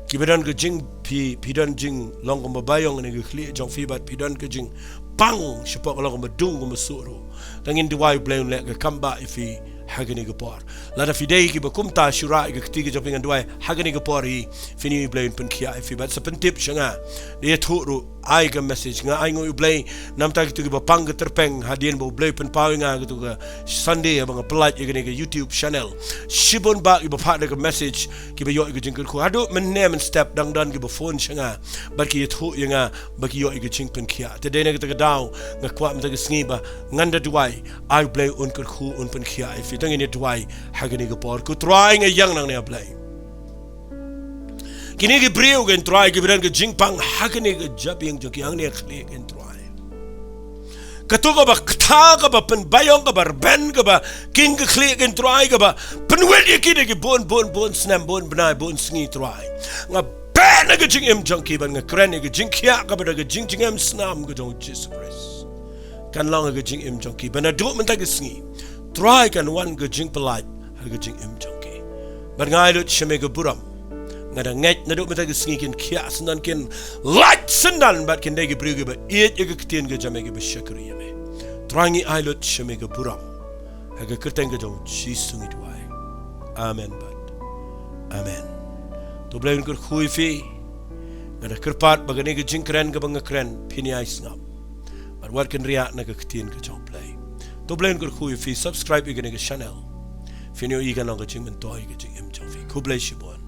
kiba don ka jing, phi, phi don jinglong kumba baïong ha kane ka khlieh jong phi bad phi don ka jingpang shapoh ka long kumba dung kumba suh ruh. To ngin duwai, Blei, un leh ka kam ba ïa phi ha kane ka por. Lada phi dei kiba kumta, shu rah ïa ka kti ka jong phi, ngan duwai ha kane ka por hi phin ïohi Blei un pynkhiah ïa phi. Bad sa pyntip sha nga, da ïathuh ruh, ai ka message, nga ai nguh ïa U Blei na ka bynta kito kiba pang ka tyrpeng hadien ba U Blei pynpaw ïa nga ha kato ka Sunday haba nga pyllait ïa kane ka YouTube channel. Shibun bah kiba phah da ka message, kiba ïoh ïa ka jingkyrkhu. Haduh mynne mynstep dang don kiba phone sha nga bad ki ïathuh ïa nga ba ki ïoh ïa ka jingpynkhiah. Te dei na kata ka daw nga kwah mynta ka sngi ba ngan da duwai, ai Blei un kyrkhu, un pynkhiah ïa phi. To ngin ïa duwai ha kane ka por. Ko Trai, nga ïeng nangne, A Blei. Kine ki briew, kin Trai, kiba don ka jingpang ha kane ka jabieng jong ki, hangne ha khlieh, kin Trai. Kato kaba kata, kaba pynbaïong, kaba rben, kaba king ka khlieh, kin Trai, kaba pynwit ïa ki da ki bun, bun, bun snem, bun bnai, bun sngi, Trai. Nga beh na ka jingim jong ki bad nga kren ïa ka jingkhiah kaba da ka jingjngem snam ka jong U Jisu Khrist. Kan long ha ka jingim jong ki. Bad naduh mynta ka sngi, Trai, kan wan ka jingpyllait ha ka jingim jong ki. Bad nga ai lut sha me ka burom. Nga da ngeit naduh mynta ka sngi kin khiah syndon, kin lait syndon bad kin dei ki briew kiba ïeit ïa ka ktien ka jong me, kiba shakri ïa me. Trai, ngi ai lut sha me ka burom. Ha ka kyrteng ka jong U Jisu ngi duwai. Amen bad amen. To Blei un kyrkhu ïa phi. Nga da kyrpad ba kane ka jingkren kaba nga kren phin ïai sngap. Bad wat kin riah na ka ktien ka jong U Blei. To Blei un kyrkhu ïa phi, subscribe ïa kane ka channel. Phin ïohi kan long ka jingmyntoi ïa ka jingim jong phi. Khublei shibun.